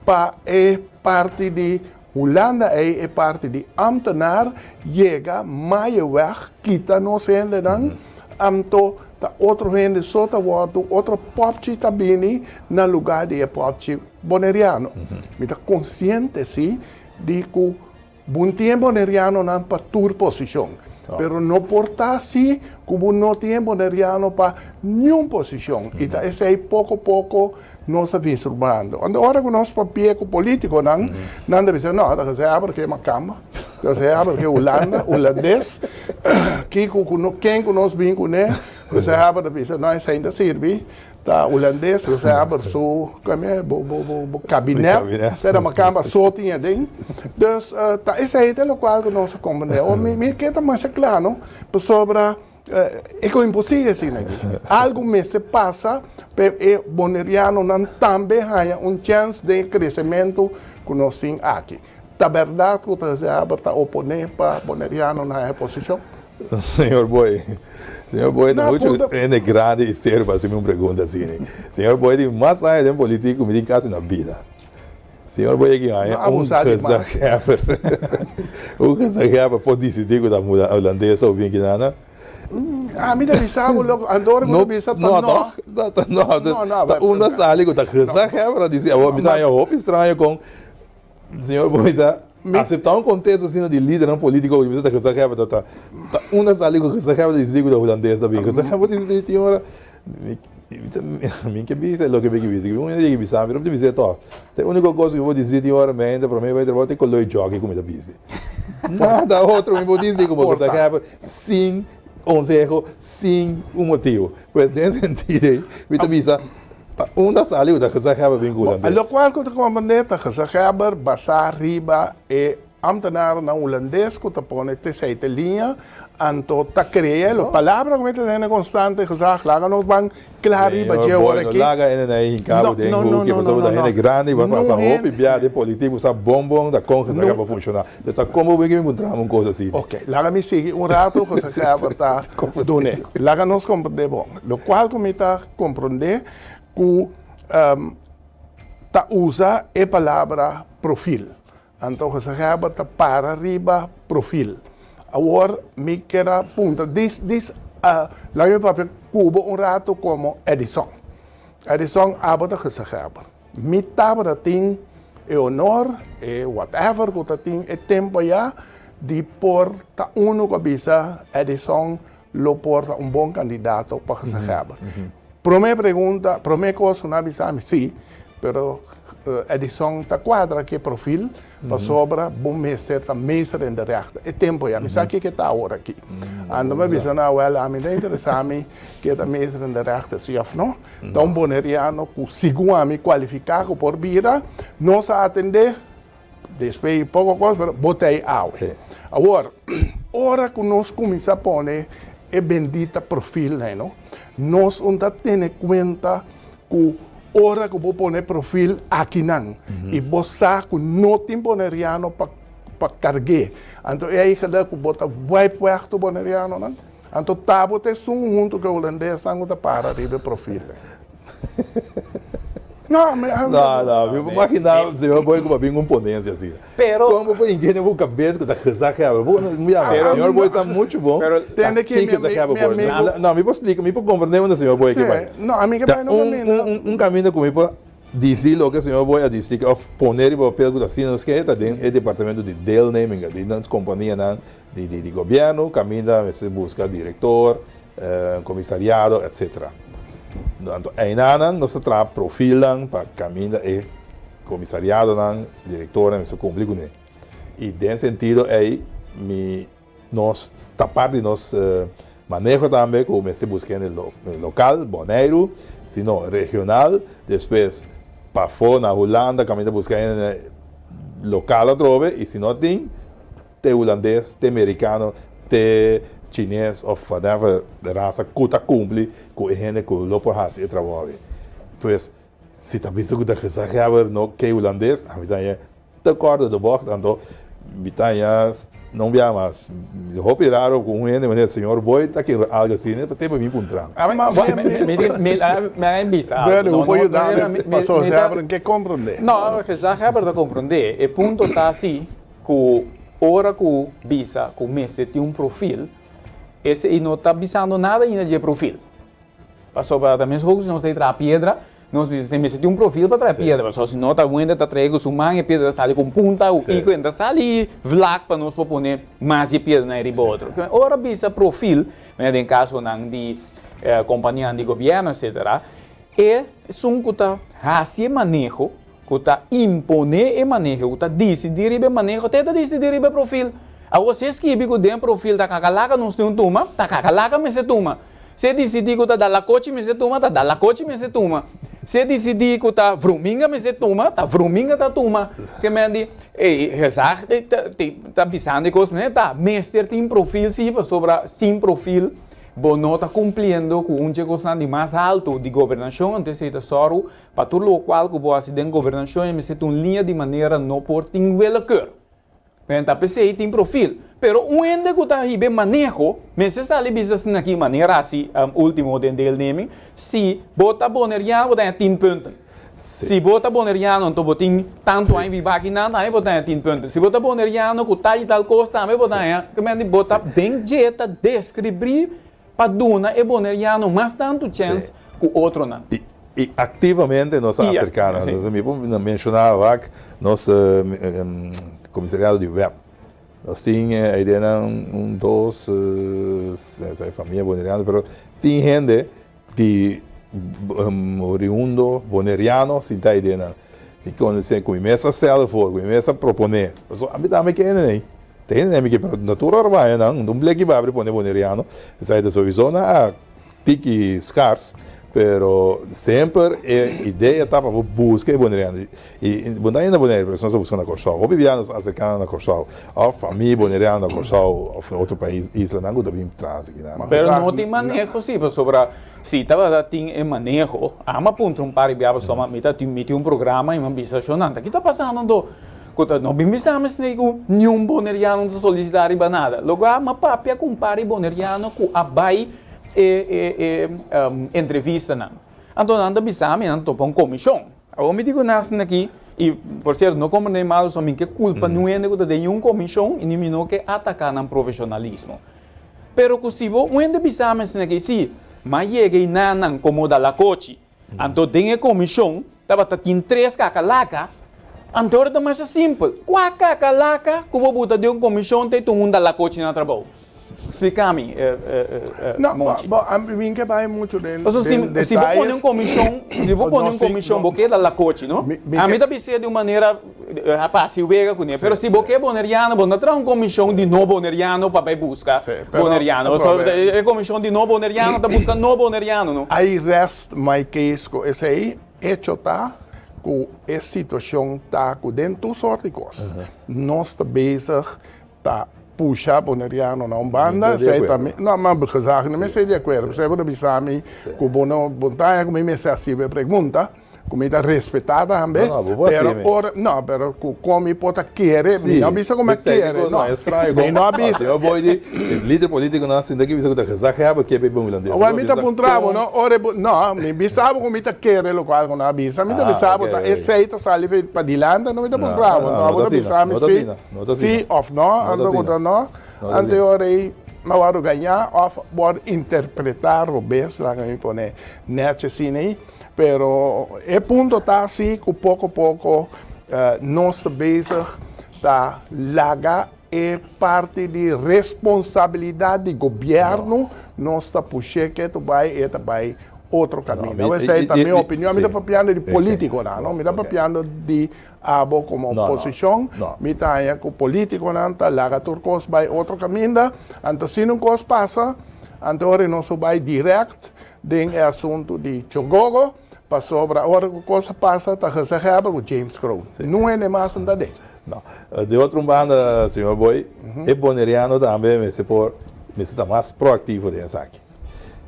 Pa e parti di Hulanda ei e parti di ambtenaar yega Maaieweg kita nos hendenan anto ta otro hende so ta wordo otro popchi ta bini na lugar di e popchi Boneriano. Mi ta konsiente si di ku Bo tin e bonerianonan pa tur posishon, pero no por ta si ku bo no tin e boneriano pa niun posishon. I ta esei poko poko nos a vislumbrando. Anto ora ku nos papia ku politikonan, nan ta bisa, no, ta gezellig ke makamba, ta gezellig ke Hulanda, hulandes, kiko ku no, ken ku nos bin kuné, gezellig ta bisa, no, esei ta sirbi. Ta hulandes lo sa haber su kome bo bo bo bo kabinet pero makamba so tin aden dus ta esei ta lokual ku nos a komprende awor mi mi ke ta masha kla no pasobra e ku imposible asina aki algu mester pasa pa e bonerianonan tambe haña un chèns den e kresementu ku nos tin aki ta bèrdat ku ta haber ta opone pa bonerianonan haña posishon. Señor Boy, señor Boy ta mucho hende grandi y serio pa haci mi un pregunta asina. Señor Boy tin mas aña den politica cu mi tin casi na bida. Señor Boy aki haña un gezaghebber, un gezaghebber por dicidi cu ta muda Holandes of bien kinana. Ami ta bisa bo loco, anto ora cu ta bisa ta no. No toch? Ta no. Ta unda sali cu ta gezaghebber a dicidi. Awor mi ta haña hopi straño con. Señor Boy ta acepta un contesta asina di lidernan politico cu ta gezaghebber ta ta ta unda sali cu gezaghebber ta dicidi cu ta hulandes ta bin gezaghebber dicidi tin ora mi mi ke bisa loke mi ke bisa un hende yega bisa mi pero mi ta bisa toch ta e unico cos cu mi por dicidi tin ora mi a entra prome bay trabao ta e color di jockey cu mi ta bisti nada otro mi por dicidi como gezaghebber sin conseho sin un motibo pues den sentido ey mi ta bisa Ta unda sali ku ta gezaghebber bin ku hulandes? Lokual ku ta komprendé ta gezaghebber basá riba e ámtenarnan hulandes ku ta pone teseite liña, anto ta krea lo palabra ku mi ta tene konstante gezag laga nos ban kla riba dje ora aki. Señor Boy no laga hende na e hinká bo den huki pasobra bo ta hende grandi bo a pasa hopi bia den politik bo sa bon bon ta kon gezaghebber funshoná. Sa kon bo bin enkontrá un kos asina? Ok laga mi sigui un rato gezaghebber ta dun'é. Laga nos komprendé bon. Lokual ku mi ta. Komprondé ku ta usa e palabra profil. Anto gezaghebber ta para riba profil. Awor mi kier a puntra dis dis laga mi papia ku bo un rato komo Edison. Edison abo ta gezaghebber. Mi tabata tin e honor, e whatever ku ta tin e tempu aya di por ta unu ku a bisa Edison lo por ta un bon kandidato pa gezaghebber. Promé pregunta, promé kos ku nan a bisa mi, sí, pero Edison ta kuadra ku e profil pasobra bo mester ta meester in de rechten. E tempu ya, mi sa kiko e ta awor aki. Anto mi a bisa nan, wèl, ami ta interesá mi ke ta meester in de rechten, sí òf no. Ta un boneriano ku segun ami kualifiká ku por bira, nos a atendé. Despues di poko kos, pero bo ta ei awe. Awor, ora ku nos kuminsá pone e bendita profil ei, no, nos un ta tene kuenta ku ora ku bo pone profil akinan i bo sa ku no tin boneriano pa pa karg'é, anto e eigenlijk ku bo ta wipe wèg tur bonerianonan. Anto ta bo ta esun huntu ku e hulandesnan ku ta para riba e profil ei. No, mi a. No, no, mi por imaginá señor Boy ku a bin un ponencia asina. Pero. Kon bo por ingenia bo kabes ku ta gezaghebber? Bo no, mi ama, señor Boy sa muchu bon. Pero. Tende ki mi mi amigo. No, mi por splika, mi por komprendé unda señor Boy ke bai. No, ami ke bai no kaminda. Un kaminda ku mi por. Dici loke señor Boy a dici of pone riba papel cu ta asina nos ke ta den e departamento di deelneming, di nos companianan di di gobierno caminda mester busca director, comisariado etc. Anto einanan nos ta traha profilnan pa caminda e comisariadonan, directornan mester cumpli cune. Y den sentido ey mi Nos ta parti di nos maneho tambe ku mester buska hende lokal, Boneiru, si no regional, despues pafó na Hulanda kaminda buska hende lokal atrobe i si no tin te hulandes, te merikano, te chines òf whatever rasa ku ta kumpli ku e hende ku lo por hasi e trabou abi. Pues si ta bisa ku ta gezaghebber no ke hulandes, ami ta haña Te kòrda de bògt, anto mi ta haña no bia mas hopi raro ku un hende manera señor Boy ta kere algu asina pa te pa mi puntra. Mi a bisa algu. Bernie, bo por yuda mi pasobra gezaghebber no ke komprondé. No, gezaghebber ta komprondé. E punto ta si ku ora ku bisa ku mester tin un profil, esei no ta bisando nada ainda di e profil. Pasobra ta mes hopi si nos ta traha piedra, nos bisa si mester tin un profil pa traha piedra, pasobra si no ta wende ta traha ku su man e piedra ta sali ku un punta ku kiko e ta sali vlak pa nos por pone mas di e piedranan riba otro. Ora bisa profil, manera den kasonan di kompanianan di gobièrnu etcetera, e esun ku ta hasi e maneho, ku ta imponé e maneho, ku ta disidí riba e maneho, te ta disidí riba e profil. Awor si e skibi ku den profil ta kakalaka nos tin un tuma, ta kakalaka mester tuma. Si e disidí ku ta dalakochi mester tuma, ta dalakochi mester tuma. Si e disidí ku ta vruminga mester tuma, ta vruminga ta tuma. Ke men di, ey, gezag ta bisando e kos, ta mester tin profil si, pasobra sin profil bo no ta kumpliendo ku un dje kosnan di mas altu di gobernashon, anto esei ta sòru Pa tur lokual ku bo hasi den gobernashon e mester ta un liña di manera no por tin willekeur. Men ta p'esei tin profil. Pero un hende ku ta hiba e maneho mester sali bisa asina aki manera hasi ultimo den deelneming, si bo ta boneriano bo ta haña tin punten. Si bo ta boneriano anto bo tin tantu aña biba aki nan tambe bo ta haña tin punten. Si bo ta boneriano ku tal i tal kos tambe bo ta haña, bo ta den dje ta deskribí Pa duna e boneriano mas tantu chèns ku otronan. I aktivamente nos a aserká nan. Entonces mi por menshoná wak nos komisariado di web. Nos tin eidenan un dos esei famia boneriano pero tin hende di oriundo boneriano sinta eidenan. Mi konosé ku mi mes a sèl for ku mi mes a proponé. Pasobra ami tambe ke hende nei. Ta hende nei mi ke pero na tur ora baña nan un bleki babri pone boneriano esei ta sowieso na a tiki skars pero semper e idea ta pa bo buska e boneriano i bo no ta yendo Boneiru pero nos ta buska na Kòrsou hopi bia nos aserka nan na Kòrsou òf famia boneriano na Kòrsou òf na otro pais islanan ku ta bin tras aki nan. Pero no tin maneho si pasobra si tabata tin e maneho amo a puntra un par di bia pasobra mi ta mi tin un programa i mi a bisa shon nan ta ki ta pasando anto Ku ta no bin bisa mi esei ku niun boneriano no ta solisitá riba nada. Loke a mi a papia ku un par di boneriano ku a bai e e e entrevistanan. Anto nan ta bisa mi nan topa un komishon. Awor mi di ku nan asina aki, i por sierto no komprendé mi mal, mi ke kulpa niun hende ku ta den niun komishon i ni mi no ke ataká nan profeshonalismo. Pero ku si bo un hende bisa mi asina aki, si, mi a yega einanan komo dalakochi. Anto den e komishon tabata tin tres kakalaka, anto ora ta masha simpel, kua kakalaka ku bo buta den un komishon ta e tuma un dalakochi na trabou? Splika mi, Monchi. No, bo, mi ke bai muchu den Pasobra detalles. si bo pone un komishon, si bo pone un komishon bo ke dalakochi, no? Ami ta bis'é di un manera a pasi wega kuné, pero si bo ke boneriano bo no ta traha un komishon di no boneriano pa bai buska boneriano. Pasobra e komishon di no boneriano ta buska no boneriano, no? I rest my case ku esei. Echo ta ku e situashon ta ku den tur sort di kos nos ta bezig ta pusha boneriano na un banda, esei ta mi, no ma gezag no mester di akuerdo, pasobra bo ta bisa mi ku bo no bo ta haña ku mi mester hasi bo e pregunta. Ku mi ta respetá tambe, pero ora, no, pero ku kon mi por ta kere, mi no a bisa ku mi a kere, no, mi no a bisa. Señor Boy di, e lider politikonan sinta ki bisa ku ta gezaghebber ke pa e hulandes. Awor mi ta puntra bo, no, ora e bo, no, mi bisa bo ku mi ta kere lokual ku nan a bisa, mi ta bisa bo ta esei ta sali padilanti, anto mi ta puntra bo, anto abo ta bisa mi si, si òf no, anto ku ta no, anto e ora ei mi a wòrdu gañá òf wòrdu interpretá robes, laga mi pone nèchi asina ei. Pero e punto ta si ku poko poko nos ta bezig ta laga e parti di responsabilidat di gobièrnu nos ta push'é ketu bai e ta bai otro kaminda. Esei ta mi opinion. Mi ta papiando di polítikonan, no? Mi ta papiando di abo komo oposishon. Mi ta haña ku polítikonan ta laga tur kos bai otro kaminda. Anto si un kos pasa, anto ora nos por bai dirèkt den e asuntu di Chogogo, pasobra ora ku kos a pasa ta gezaghebber ku James Kroon. Nun hende mas no ta den. No. Di otro un banda, señor Boy, e boneriano tambe mester por, mester ta mas proactivo den esaki.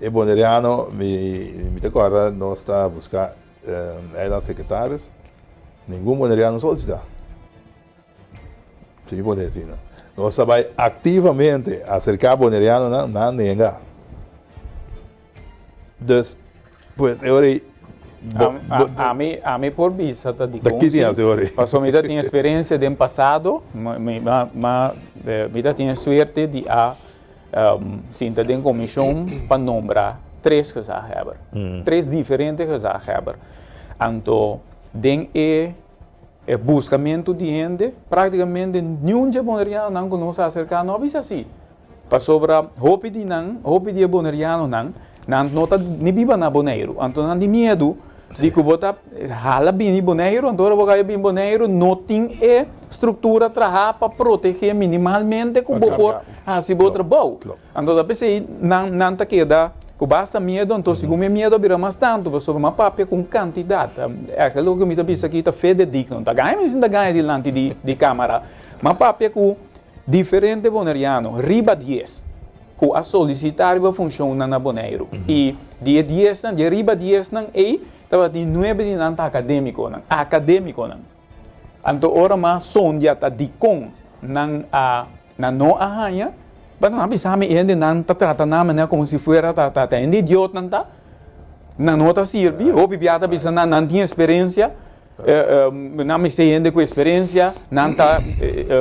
E boneriano, mi, mi ta corda nos ta busca eiland secretarios, ningun boneriano solicita. Si mi pone asina. Nos ta bai activamente acerca bonerianonan, nan nenga. Dus, pues e ora ei, bo, bo, Ami, ami por bisa ta dikon Ta ki tin hasi ora ei? Pasobra mi ta tin experiencia den pasado, mi, ma, ma, mi ta tin e suerte di a sinta den comision pa nombra tres gezaghebber. Tres diferente gezaghebber. Anto, den e E buskamentu di hende, práktikamente niun dje bonerianonan ku nos a aserká no a bisa sí. Pasobra hopi di nan, hopi di e bonerianonan, nan no ta ni biba na Boneiru. Anto nan di miedu di ku bo ta hala bini Boneiru, anto ora bo kaya bini Boneiru no tin e struktura trahá pa protegé minimalmente ku bo por hasi bo trabou. Anto ta p'esei nan nan ta keda ku basta miedu, anto segun mi miedu a bira mas tantu, pasobra mi a papia ku un kantidat. Ègt loke mi ta bisa aki ta fededigno, ta gaña mi sin ta gaña dilanti di di kamara. Mi a papia ku diferente boneriano, riba dies, ku a solisitá riba funshonnan na Boneiru. I di e diesnan, di e riba diesnan ei, tabatin nuebe di nan ta akadémikonan, akadémikonan. Anto ora m'a sondia ta dikon nan a nan no a haña, but nan a bisa mi hende nan ta trata nan manera komo si fuera ta ta hende idiot nan ta, nan no ta sirbi, hopi bia ta bisa nan nan tin eksperensia, nan mester hende ku eksperensia, nan ta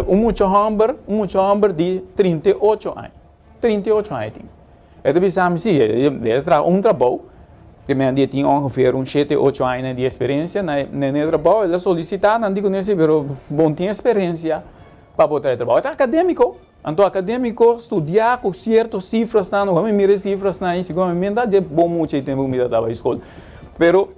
un mucha hòmber, un mucha hòmber di 38 aña. 38 aña e tin. E ta bisa mi, si, e ta traha un trabou, te meen di e tin ongeveer un shete, ocho aña di experiencia na e trabou, el a solicita, nan di cu ne si, pero bo no tin experiencia pa bo traha e trabou. E ta academico, anto academico studia cu cierto cifrasnan, ora mi mira e cifrasnan ayi, sigur mi ta dje bon mucha e tempo cu mi ta tabata school, pero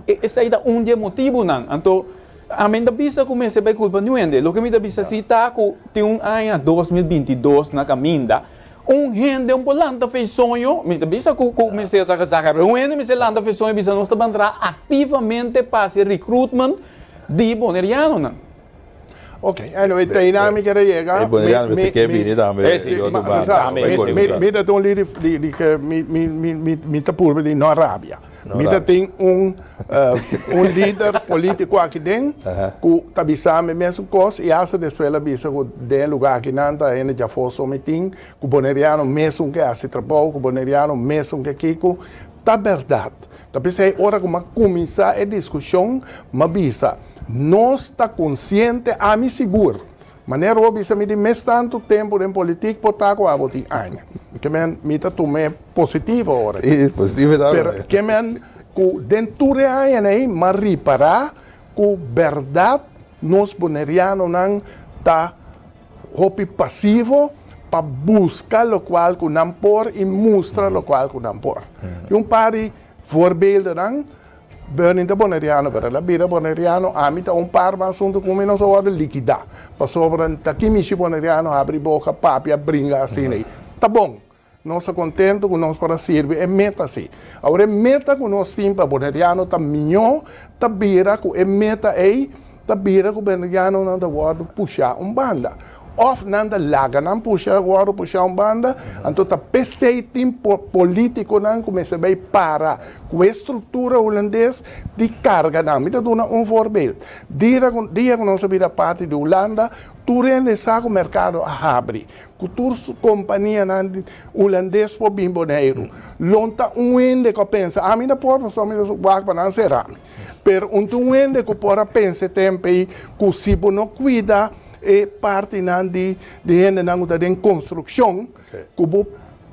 Esei ta un di e motibunan. Anto, ami no ta bisa ku mester bai kulpa niun hende. Loke mi ta bisa si ta ku tin un aña 2022 na kaminda, un hende un por lanta fe soño, mi ta bisa ku ku mester ta kasá, pero un hende mester lanta fe soño i bisa nos ta ban traha aktivamente pa hasi recruitment di bonerianonan. Ok, anyway, te einan mi kere yega. E boneriano mester ke bini tambe di otro banda. Mi ta tin un lid di ke mi ta purba di no rabia. Mi ta tin un un lider politico aki den cu ta bisa mi mesun cos y hasta despues el a bisa cu den e lugar aki nan ta hende djafó so mi tin cu boneriano mesun ke haci trabou cu boneriano mesun ke kico. Ta berdad. Ta p'esey ora cu mi a cuminsa e discusion mi a bisa nos ta consciente ami sigur Manera bo bisa mi di mes tantu tempu den politik por ta ku abo tin aña. Ke men mi ta tum'é positivo ora aki. Sí, positivo ta. Pero ke men ku den tur e añanan ei m'a ripará ku bèrdat nos bonerianonan ta hopi pasivo pa buska lokual ku nan por i mustra lokual ku nan por. Tin un par di voorbeeldennan. Bernie ta boneriano, pero el a bira boneriano, ami ta un par mas hunto cu mi nos a wordo liquida, pasobra ta ki mishi boneriano habri boca, papia, bringa asina ey. Ta bon, nos ta contento cu nos por a sirbi e meta si. Awor e meta cu nos tin pa boneriano ta miño, ta bira cu e meta ey ta bira cu bonerianonan ta wordo pusha un banda. Of nan ta laga nan pusha wòrdu pusha un banda, anto ta p'esei tin politikonan ku mester bai para ku e struktura hulandes di karga nan. Mi ta duna un voorbeeld. Dia ku dia ku nos a bira parti di Hulanda, tur hende sa ku merkado a habri, ku tur kompanianan hulandes por bin Boneiru. Lo ta un hende ku a pensa, ami na por pasobra mi ta wak pa nan sera mi. Pero un ta un hende ku por a pensa e tempu ei ku si bo no kuida E partinan di di hendenan ku ta den konstrukshon ku bo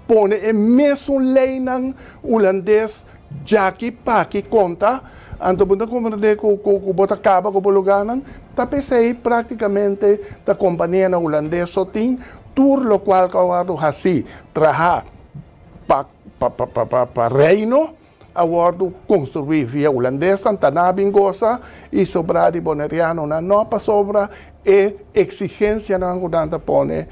pone e mesun leinan hulandes. Djaki paki konta, anto bo ta komprendé ku ku bo ta kaba ku bo lugánan. Ta p'esei práktikamente ta kompanianan hulandes so tin tur lokual ku a wòrdu hasí, trahá pa pa pa pa Reino a wòrdu konstruí via hulandesnan, ta nan a bin gosa i sobrá di bonerianonan no pasobra E exigencianan cu nan ta pone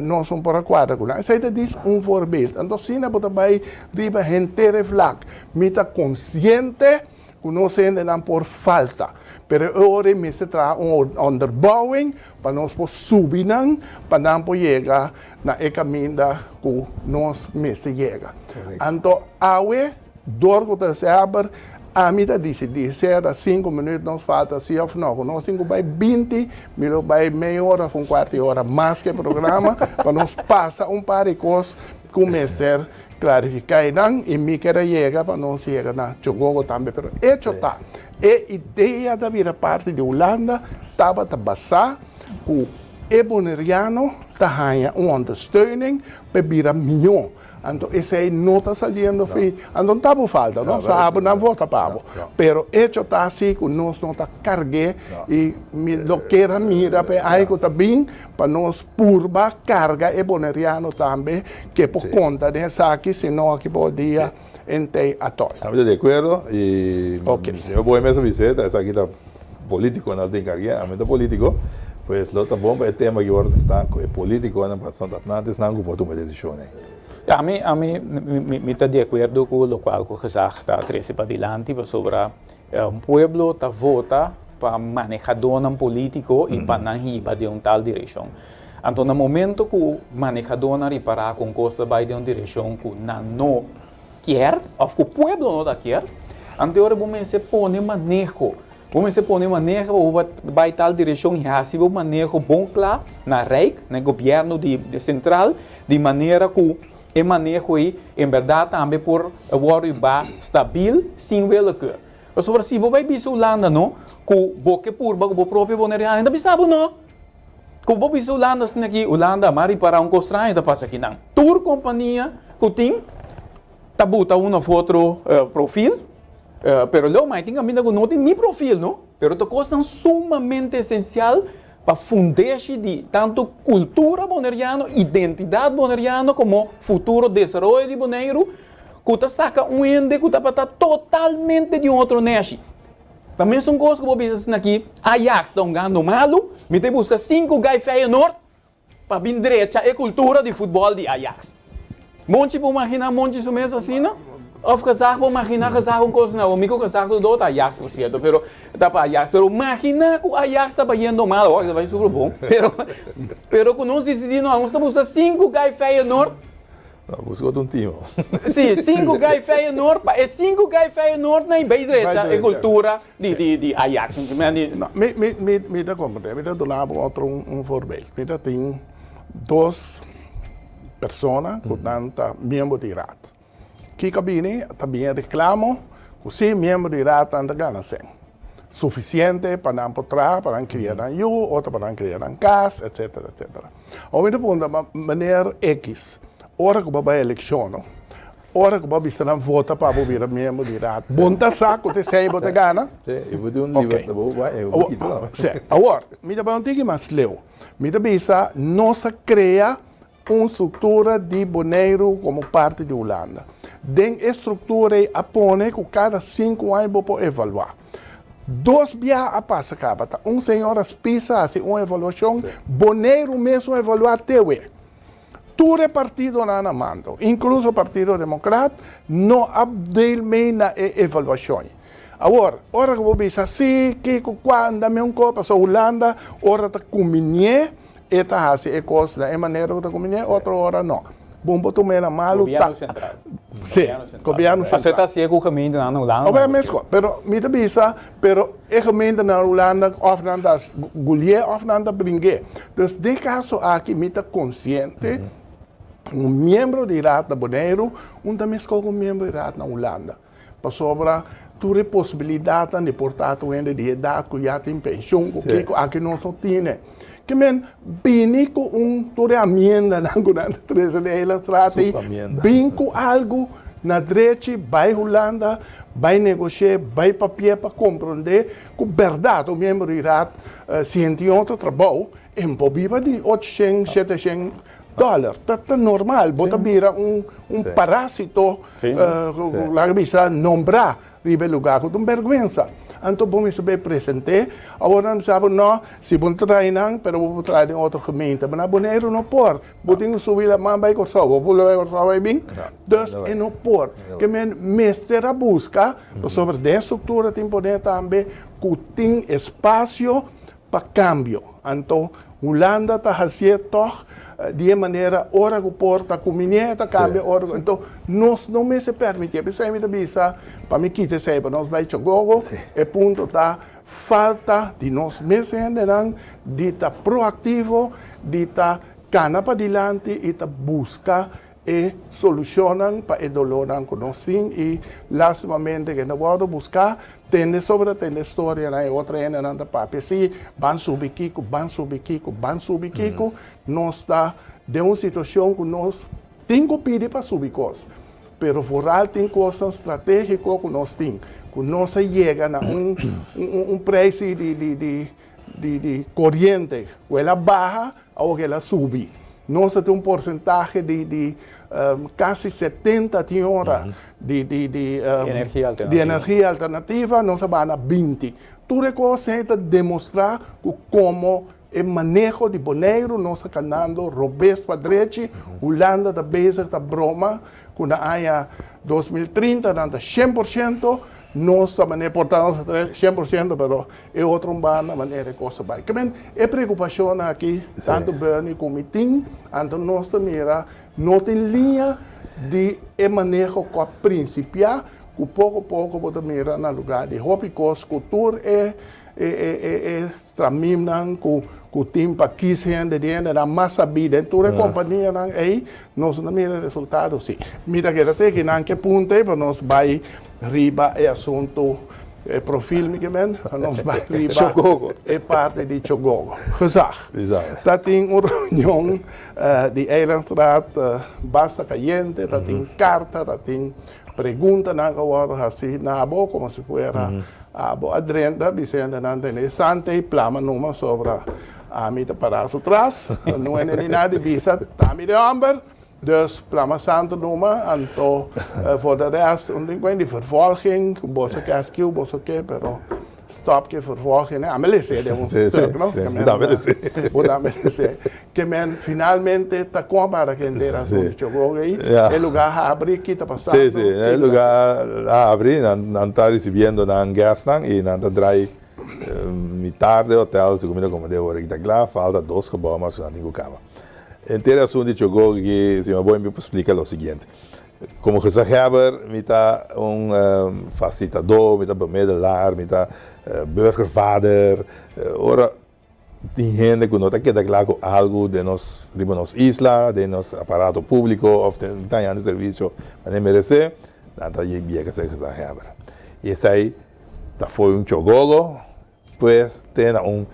nos no por a cuadra cu nan. Esey ta dis un voorbeeld. Anto asina bo ta bay riba henter e vlak. Mi ta consciente cu nos hendenan por falta, pero e ora ey mester traha un onderbouwing pa nos por subi nan, pa nan por yega na e caminda cu nos mester yega. Anto awe. Dor ku ta seber, ami ta disidí sea ta sinku minüt nos falta si òf no. Ku nos tin ku bai 20, mi lo bai mei ora òf un kuart di ora mas ku e programa pa nos pasa un par di kos ku mester klarifiká einan i mi kere yega pa nos yega na Chogogo tambe. Pero echo ta, e idea ta bira parti di Hulanda tabata basá ku e boneriano ta haña un ondersteuning pa e bira mihó. Anto esei no ta saliendo fi, anto no ta bo falta no, sa abo nan vota pa bo. Pero echo ta asi ku nos no ta karg'é i mi lo kier a mira pa e aña ku ta bin pa nos purba karga e boneriano tambe ke por konta den esaki, si no aki por dia entei atòl. Ami ta di akuerdo i señor Boy mes a bis'é ta esaki ta politiconan tin cargué, ami ta politico, pues lo ta bon pa e tema aki worde trata cu e politiconan pasobra ta nan ta esnan cu por tuma e decisionnan. Ya, ami, ami, mi, mi ta di acuerdo cu locual cu Gezag ta trece padilanti pasobra un pueblo ta vota pa manehadornan politico y pa nan hiba den un tal direccion. Anto na momento cu manehadornan ripara cu un cos ta bay den un direccion cu nan no kier of ku pueblo no ta kier, anto e ora bo mester pone maneho. Bo mester pone maneho pa bo bai tal direkshon i hasi bo maneho bon kla na Rijk, na e gobièrnu di sentral, di manera ku e maneho ei en bèrdat tambe por wòrdu ba stabil sin willekeur. Pasobra si bo bai bisa Hulanda no ku bo ke purba ku bo propio boneriano, e ta bisa bo no. Ku bo bisa Hulanda asina aki, Hulanda a ripará un kos straño ta pasa akinan. Tur kompania ku tin ta buta un òf otro profil, pero leu mai tin kaminda ku no tin ni profil no, pero ta kosnan sumamente esensial pa fundeshi di tantu kultura boneriano, identidat boneriano komo futuro desaroyo di Boneiru ku ta saka un hende ku tabata totalmente di un otro neshi. Ta mesun kos ku bo bisa asina aki, Ajax ta un gando malu, mi ta buska sinku gai Feyenoord pa bin drecha e kultura di futbòl di Ajax. Monchi por maginá Monchi su mes asina? Òf Gezag por maginá Gezag un kos asina? Mi ku Gezag tur do ta Ajax por sierto, pero ta pa Ajax. Pero maginá ku Ajax ta bayendo mal, awor ta bai super bon, pero pero ku nos disidí no, nos ta buska sinku gai Feyenoord. No, busca otro un team. Sí, sinku gai Feyenoord, pa e sinku gai Feyenoord nan bay drecha e cultura di di di Ajax. No, mi mi mi mi ta comprende, mi ta duna bo otro un un voorbeeld. Mi ta tin dos persona cu nan ta miembro di raad. Kiko a bini? Ta bini e reclamo cu si miembro di raad nan ta gana cen. Suficiente pa nan por traha, pa nan cria nan yu, otro pa nan cria nan cas, etcetera, etcetera. Awor mi ta puntra, ma meneer X, ora ku bo bai elekshon no, ora ku bo a bisa nan vota pa bo bira miembro di raad, bo no ta sa ku ta esei bo ta gana? Sí, i bo tin un libertad, bo bai, bo kita tambe. Sí, awor, mi ta bai un tiki mas leu. Mi ta bisa, nos a krea un struktura di Boneiru komo parti di Hulanda. Den e struktura ei a pone ku kada sinku aña bo por evaluá. Dos biaha a pasa kaba ta un señora Spies a hasi un evaluashon, Boneiru mes un evaluá te awe. Tur e partidonan na mando, inkluso Partido Demokrat, no a deel mee na e evaluashon. Awor, ora ku bo bisa si, kiko, kua, anda mi un kos, pasobra Hulanda ora ta kuminié E ta hasi e kos na e manera ku ta kuminé, otro ora no. Bon por tuma e na malu ta. Gobièrnu sentral. Sí, gobièrnu sentral. Pasó e ta hasié ku gemeentenan na Hulanda. Obe meskos, pero mi ta bisa, pero e gemeentenan na Hulanda òf nan ta gulié òf nan ta bring'é. Dus den e kaso aki mi ta konsiente ku un miembro di raad na Boneiru un ta meskos ku un miembro di raad na Hulanda. Pasobra tur e posibilidatnan di por ta tur hende di edat ku ya tin penshon ku kiko aki nos no tine. Ke men bini ku un tur e amiendanan ku nan ta trese den e la strata ei bin ku algu. Na drechi, bai Hulanda, bai negosh'é, bai papi'é pa komprondé ku bèrdat un miembro di raad si en tin otro trabou, en por biba di ochshen, sheteshen dòler. Ta ta normal, bo ta bira un un parásito, laga bisa nombrá riba e lugá ku ta un bèrgwensa. Anto bo mester bay present'é. Awor nan bisa bo, no, si bo no ta traha einan, pero bo por traha den otro gemeente. Ma na Boneiru no por. Bo tin ku subi laman bai Kòrsou. Bo por bai Kòrsou bai bin? Dus e no por. Ke men mester a buska, pasobra den e struktura tin pone tambe ku tin espasio pa kambio. Anto Hulanda ta hasié tòg di e manera ora ku por ta kuminé ta kambia ora ku anto nos no mester permitié. P'esei mi ta bisa pa mi kita esei pa nos bai Chogogo. E punto ta falta di nos mes hendenan di ta proaktivo, di ta kana padilanti i ta buska e solushonnan pa e dolónan ku nos tin i lastimamente ke ta wòrdu buská tende sobra tende storianan e otro hendenan ta papia si ban subi kiko ban subi kiko ban subi kiko nos ta den un situashon ku nos tin ku pidi pa subi kos pero vooral tin kosnan stratégiko ku nos tin ku nos a yega na un un preis di di di di di koriente ku el a baha Awor el a subi. Nos ta tin un porsentahe di di kasi 70 tin ora di di di di energia alternativa, nos a baha na 20. Tur e kos ei ta demostrá ku komo e maneho di Boneiru nos ta kanando robes pa drechi. Hulanda ta bezig ta broma ku na aña 2030 nan ta 100%, nos ta manera por ta nos ta 100% pero E otro un banda manera e kos ta bai. Ke men e preokupashonnan aki tantu Bernie ku mi tin, anto nos ta mira no tin liña di e maneho ku a prinsipiá ku poko poko bo ta mira na lugá di hopi kos ku tur e e e e stramimnan ku ku tin pa kis hende di hendenan mas sabí den tur e kompanianan ei nos no ta mira e resultado si. Mi ta keda te kinan ke punto ei pa nos bai riba e asuntu E profil mi ke men, pa nos bai riba e parti di Chogogo. Gezag. Ta tin un reunion di Eilandsraad basta kayente, ta tin karta, ta tin preguntanan ku a wòrdu hasi na abo komo si fuera abo a drenta bisende nan tene e sante i plama numa sobra ami ta pará su tras, no hende ni nada di bisa, ta mi de hòmber. Dus plama santo numa, anto voor de rest un tin kuen di vervolging, ku boso ke haskiu, boso ke, pero stop ke vervolging, a mi lese den un stuk, no? Sí, sí, bo ta lese. Bo ta lese. Ke men finalmente ta kon a para ke henter asuntu di Chogogo ei, e lugar habri, ki ta pasando? Sí, sí, e lugar a habri, nan ta risibiendo nan guestnan i nan ta drai mitar de hotel, segun mi ta komprende ora ki ta kla, falta dos gebou mas ku nan tin ku kaba. Henter e asuntu di Chogogo aki, señor Boy, mi por splika lo siguiente. Komo gezaghebber mi ta un fasilitadó, mi ta bemiddelaar, mi ta burgervader. Ora tin hende ku no ta keda kla ku algu den nos, riba nos isla, den nos aparato públiko òf den ta hañando servisio manera meresé, nan ta yega ser gezaghebber. I esei ta fo'i un Chogogo. Pues te na un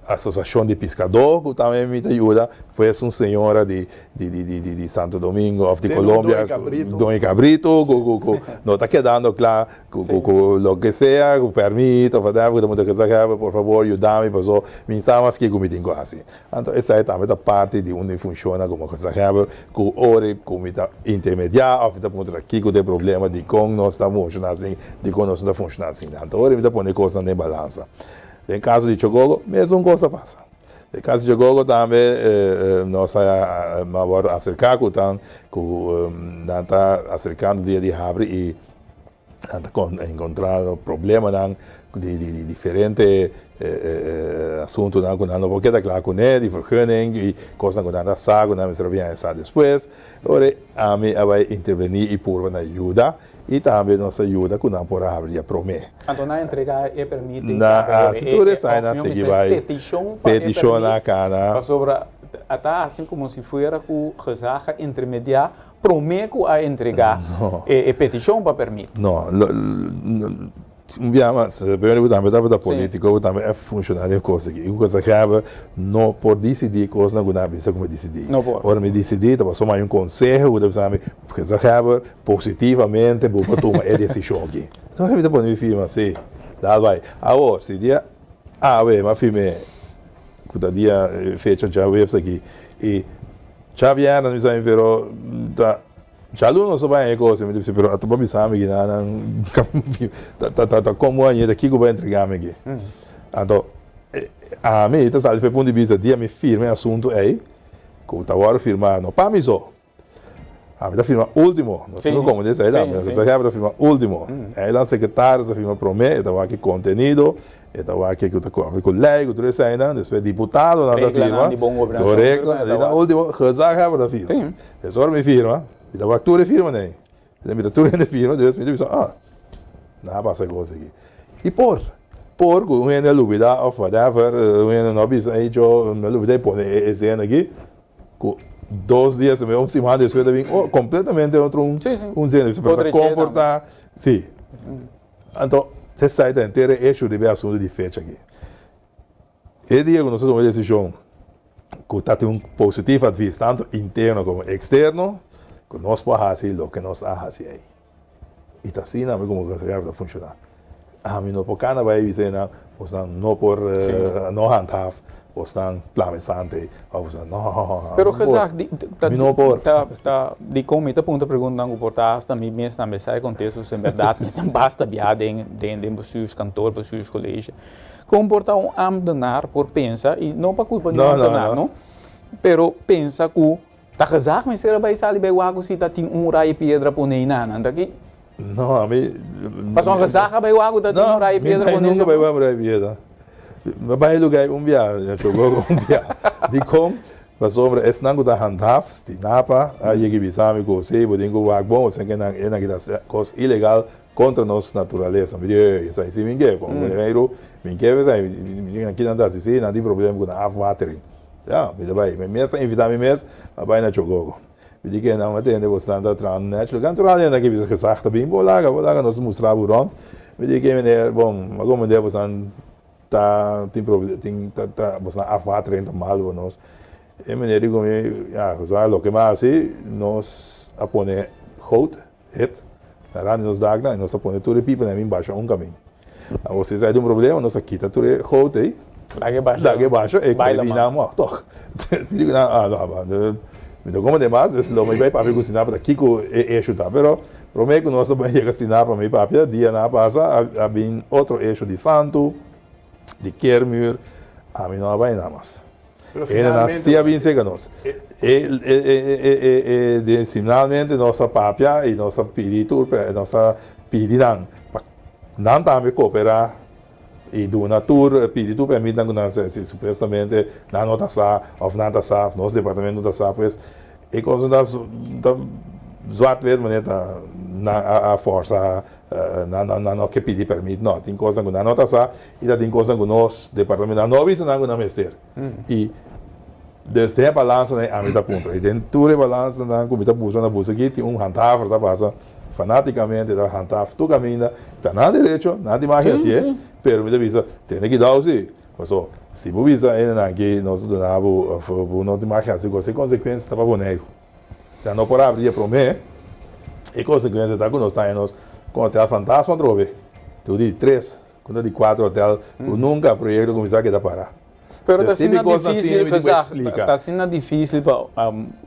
asosiashon di piskadó ku tambe mi ta yuda, pues un señora di di Santo Domingo òf di Colombia, Doña Cabrito ku ku no ta kedando kla ku ku loke sea ku pèrmit òf whatever ku ta puntra gezaghebber por fabor yuda mi paso mi sa mas kiko mi tin ku hasi. Anto esei tambe ta parti di un di funshonnan komo gezaghebber ku ora ku mi ta intermediá òf mi ta puntra kiko ta e problema dikon nos ta funshoná asin, dikon nos no ta funshoná asin. Anto ora mi ta pone kosnan den balansa. Den kaso di Chogogo mesun kos a pasa. Den kaso di Chogogo tambe nos a wòrdu aserká ku tan ku nan ta aserkando dia di habri i Nan ta encontra problemanan di di diferente asuntonan cu nan no por keda cla cune, di vergunning y cosnan cu nan ta sa cu nan mester a biaha sa despues. Ora ami a bay interveni y purba na yuda y tambe nos a yuda cu nan por a habri ya prome. Anto nan a entrega e permit di Na si tur esai nan sigui bay peticion na cana. Pasobra a ta haci como si fuera cu gezag a intermedia Promé ku a entregá e petishon pa pèrmit. No. Un bia mas, primero bo tambe tabata politico, bo tambe a funciona den cos aki. Y cu gezaghebber no por dicidi cosnan cu nan a bisa cu mi dicidi. No por. Ora mi dicidi ta pasobra hay un conseho cu ta bisa mi, gezaghebber, positivamente bo por tuma e decision aki. Ora mi ta pone mi firma, si, dal bay. Awor, si dia awe mi a firme cu ta dia fecha djaweps aki y djabièrnè mi bisa mi pero ta. Djalu nos a bai e kos, mi ta bisa, pero ata bo bisa mi kina nan ta ta ta komo aña ta kiko bo a entrega mi aki. Anto ami ta sali for e punto di bista dia mi firma e asuntu ei, ku ta wòrdu firma no pa mi so, ami ta firma ultimo, no si bo komprende esei tambe, mi ta firma ultimo, einan sekretario ta firma promé, e ta wak e kontenido, E ta wak ku ta kumpli ku lei ku tur eseinan, despues diputadonan ta firma, korekto, i na ultimo gezaghebber ta firma. Des ora mi firma, mi ta wak tur e firmanan ei, mi ta mira tur hende firma, despues mi ta bisa, ah, nan a pasa e kos aki. I por, por ku un hende a lubida òf whatever, un hende no a bisa ei cho, mi a lubida e pone e esena aki, ku dos dia, un siman despues ta bin, oh, kompletamente otro un zena, pero ta komportá, si. Anto, esei ta henter e hecho riba e asuntu di fecha aki. E dia ku nos a tuma e desishon ku ta tin un positief advies tantu interno komo eksterno, ku nos por hasi loke nos a hasi ei. I ta asina ami komo konsehero ta funshoná. Ami no por kana bai bisa einan, bosnan no por no handhaaf, bosnan plamesante, òf bosnan no, Pero gezag, di, ta, mi no por. Ta, ta, dikon mi ta puntra preguntanan ku por ta hasta mi mes tambe sa e kontesto, si en bèrdat mi ta basta bia den, den, den bestuurskantoor, bestuurscollege. Kon por ta un ambtenaar por pensa, i no pa kulpa di un No, no, ambtenaar, no. no, pero pensa ku ta gezag mester a bai sali bai wak ku si ta tin un rai piedra pone einan, anto aki. No, ami. Pasobra gezag a bai wak ku ta tin un rai piedra No, mi pone nunka bai wak un rai piedra. Mi a bai e lugar un bia, na Chogogo un bia. Dikon? Pasobra esnan ku ta handhaaf, Stinapa, a yega i bisa mi ku si bo tin ku wak bon, esnan ke nan e nan kita hasi kos ilegal kontra nos naturalesa. Mi di, ey, esei si mi ke. Komo Boneiru, mi ke esei. Mi di, kinan ta hasi? Si, nan tin problema ku nan afwatering. Ya, mi ta bai. Mi mes a invita mi mes pa bai na Chogogo. Mi di ke nan a tende bosnan ta trahando nèchi. Loke nan traha aki bisa gezag ta bin, bo laga, bo laga nos mustra bo rònt. Mi di ke meneer, bon, a komprendé bosnan ta tin proble tin ta ta bosnan afwatering ta malu pa nos. E meneer di ku mi, ya, sa loke mi a hasi, nos a pone goud, het, na rand di nos daknan i nos a pone tur e pipanan bin basha un kamin. Awor si esei ta un problema nos a kita tur e goud ei, Laga e basha. laga e basha e Baila bin man. nan mo tog. Mi di ku nan, ah no, mi no komo demas, dus lo mi bai papia ku Stinapa ta kiko e issue ta. Pero prome ku nos a bai yega Stinapa mi papia, dianan a pasa a bin otro issue di santu, di keermuur, ami no a bai nan mas. Pero E nan finalmente si a bin serka nos. E e e e e finalmente nos a papia i nos a pidi tur nos a pidi nan pa nan tambe koperá i duna tur pidi tur pèrmitnan ku nan si supuestamente nan no ta sa òf nan ta sa nos departamento no ta sa pues e kos ta ta zwart wit manera ta nan a fòrsa nan nan no ke pidi pèrmit no tin kosnan ku nan no ta sa i ta tin kosnan ku nos departamento nan no a bisa nan ku nan mester i desde e balansanan ei ami ta puntra i den tur e balansanan ku mi ta buska na buska aki tin un handhaver ta pasa fanaticamente ta handhaaf tur caminda, ta nan derecho, nan tin mag hacié, pero mi ta bisa, tene cuidao si, paso si bo bisa hendenan aki nos ta duna bo of bo no tin mag haci cos, e consecuencia ta pa Boneiru. Si nan no por abri e prome, e consecuencia ta cu nos ta haña nos con hotel fantasma atrobe, tur di tres, cu no di cuatro hotel cu nunca proyecto cuminsa keda para. Pero ta asina difícil, gezag, ta asina difícil pa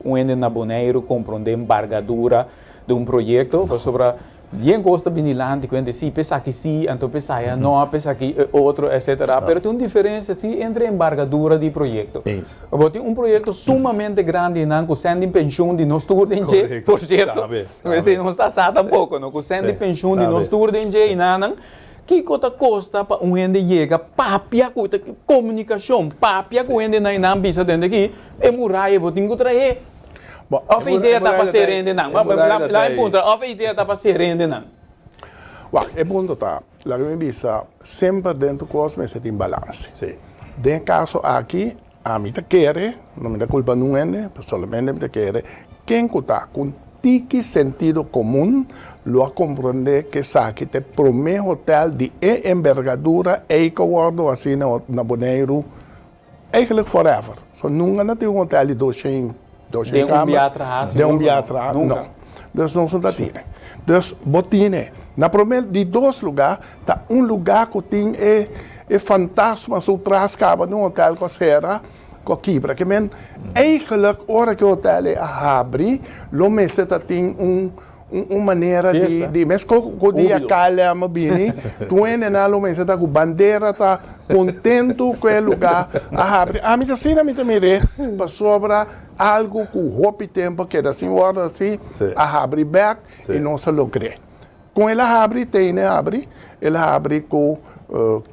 un hende na Boneiru comprende embargadura di un proyecto, pasobra bien cos ta bini lanti cu hende si, p'esaki si, anto p'esaya no, p'esaki e otro, etcetera. Pero tin un diferencia si entre embargadura di proyecto. Bo tin un proyecto sumamente grandi nan cu sèn di pensioen di nos tur den dje, por cierto, esey no ta sa tampoco, no, cu sèn di pensioen di nos tur den dje y nanan. Kiko ta kosta pa un hende yega papia ku komunikashon, papia ku hende nan i nan bisa tende aki e muraya bo tin ku trahe. Òf e idea ta pa sera hendenan? Laga mi puntra, òf e idea ta pa sera hendenan? Wak, e punto ta, laga mi bisa, semper den tur kos mester tin balanse. Den e kaso aki, ami ta kere, no mi ta kulpa nun hende, solamente mi ta kere, ken ku ta ku. tiki sentido komun lo a komprondé ku esaki ta e promé hotèl di e embergadura ei ku a wòrdu hasi na Boneiru eigenlijk forever. So nunka no tin un hotèl di 200 Den un kamer. bia traha Den un sigur bia ku no. traha, Nunka. no. Dus nos no ta tine. Dus bo tine na promé di dos lugá ta un lugá ku tin e e fantasma su tras kaba di un hotèl ku a sera ku a kibra. Ke men eigenlijk ora ku e hotèl ei a habri lo mester ta tin un un manera di Fiesta. di mes ku ku dia Húbilo. KLM a bini tur hendenan lo mester ta ku bandera ta kontentu ku e lugá a habri. Ami ta asina mi ta mir'é pasobra algu ku hopi tempu a keda sin wòrdu hasi a habri bèk i nos a logr'é. Kon el a habri? Tene habri. El a habri ku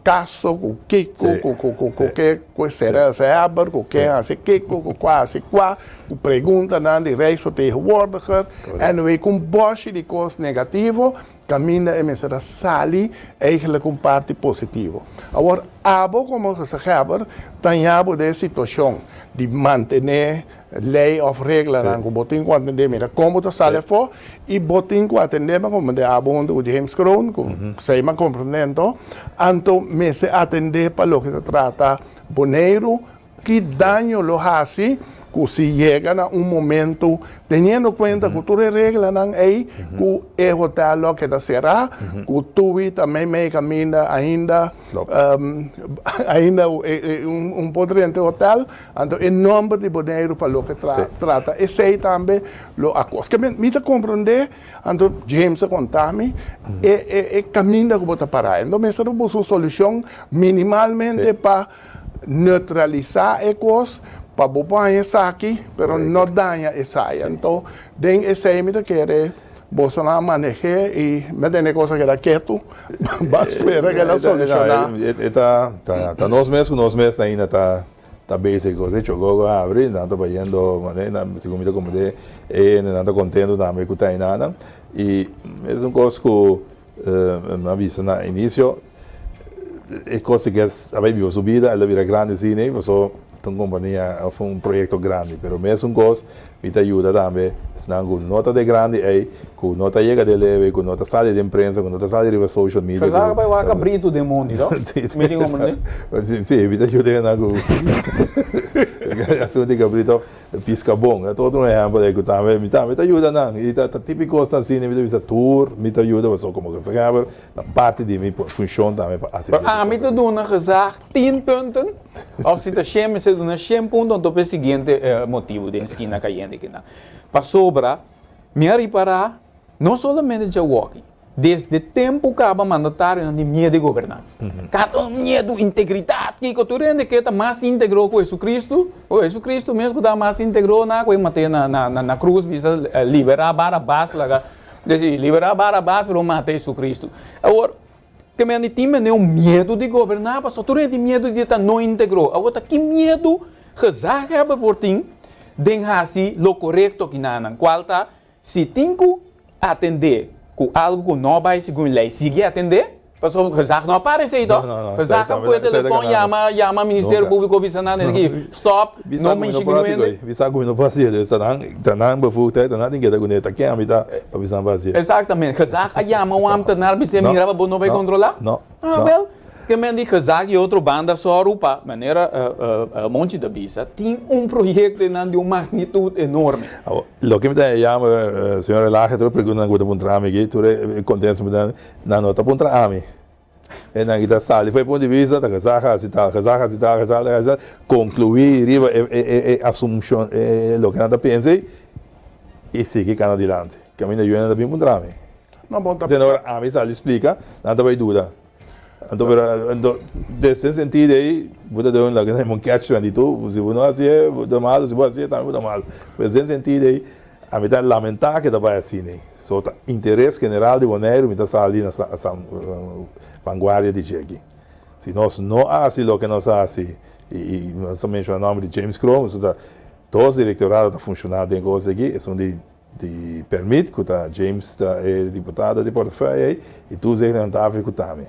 kaso, ku kiko, ku ku ku ku ke ku sera hèber, ku ken hasi kiko, ku kua hasi kua, ku preguntanan di Rijksvertegenwoordiger, anyway ku un bòshi di kos negativo kaminda e mester a sali eigenlijk un parti positivo. Awor abo komo gezaghèber ta ña bo den e situashon di mantené lei òf reglanan ku bo tin ku atendé, mira kon bo ta sali afó i bo tin ku atendé pa komprendé abo huntu ku James Kroon ku esei mi a komprendé anto, anto mester atendé pa loke ta trata Boneiru ki daño lo hasi ku si yega na un momento teniendo kuenta ku tur e reglanan ei ku e hotel lo a keda será ku Tui ta meimei kaminda ainda ainda un por drenta e hotel. Anto e nomber di Boneiru pa loke trata esei tambe lo a kos. Ke mi ta komprondé, anto James a konta mi, e e kaminda ku bo ta pará. Anto mester a buska un solushon minimalmente pa neutralisá e kos, pa bo por haña esaki, pero no daña esai. Anto den esei mi ta kere boso nan a maneh'é i mi a tende e kos a keda ketu, ba spera ku el a solushoná. E ta nos mes ku nos mes ainda ta. Ta bezig ku e chogogo a habri, nan ta bayendo manera nan segun mi ta komprendé e hendenan ta kontento tambe ku ta enanan. I es un kos ku mi a bisa na inisio, e kos si ke a bai biba su bida, el a bira grandi asina pasobra ta un kompania òf un proyekto grandi, pero mesun kos mi ta yuda tambe esnan ku no ta de grandi ei, ku no ta yega den leve, ku no ta sali den prensa, ku no ta sali riba social media. Gezag bai wak kabritu den mondi, to? Mi tin komprendé? Sí, mi ta yuda nan ku asuntu di kabritu òf piska bon. Ta otro un ehèmpel ei ku tambe mi tambe ta yuda nan. I ta típiko kosnan asina mi ta bisa tur mi ta yuda pasobra komo gezaghèber ta parti di mi funshon tambe pa atendé. Pero ami ta duna gezag tin punten, òf si ta shen mi sa duna shen punto anto pa e siguiente motibu den skina kayente kinan. Pasobra Mi a ripará no solamente djawoki, desde tempu kaba mandatarionan di miedu di goberná. Kada un miedu, integridat, kiko, tur hende ke ta mas íntegro ku Hesukristu, o Hesukristu mes ku ta mas íntegro na ku e mat'é na na na krus bisa liberá Barabas laga, desi liberá Barabas pero mata Hesukristu. Awor, ke men di tin mende un miedu di goberná pasobra tur hende tin miedu di ta no íntegro. Awor ta ki miedu Gezaghebber por tin den hasi lo korekto kinanan, kual ta si tin ku atendé ku algu ku no bai segun lei, sigui atendé, pasobra gezag no a para esei to. Gezag a pue telefon yama yama Ministerio Públiko bisa nan esaki stòp, no mishi ku hende. Bisa ku mi no por hasi esei, ta nan ta nan bevoegdheid, ta nan tin keda kuné, ta ken ami ta pa bisa nan pa hasi. Exactamente, gezag a yama un ambtenaar bis'é mira pa bo no bai kontrolá? No, Ah, wel, ke men di gezag i otro banda sòru pa, manera Monchi ta bisa, tin un proyekto einan di un magnitut enorme. Awor, loke mi ta yama, señor Relaje, tur e preguntanan ku bo ta puntra ami aki, tur e kontesto ku bo ta duna, nan no ta puntra ami. E nan ki ta sali for e punto di bista, ta gezag a hasi tal, gezag a hasi tal, gezag a hasi tal, konkluí riba e asumshon, e loke nan ta pensa ei, i sigui kana dilanti. Kaminda yu nan ta bin puntra mi. No bon ta. Te ora ami sali splika, nan ta bai duda. Anto pero anto des den sentido ei bo ta den loke nan un catch 22, si bo no hasié bo ta malu, si bo hasié tambe bo ta malu. Pues den sentido ei ami ta lamentá ke ta bai asina ei. So ta interes general di Boneiru mi ta sali na vanguardia di dje aki. Si nos no hasi loke nos a hasi i nos a menshoná nòmber di James Kroon, pasobra ta dos direktorado ta funshoná den kos aki, esun di Di permit ku ta James ta e diputado di portefeuille ei i tur zegnan nan ta hafi ku ta mi.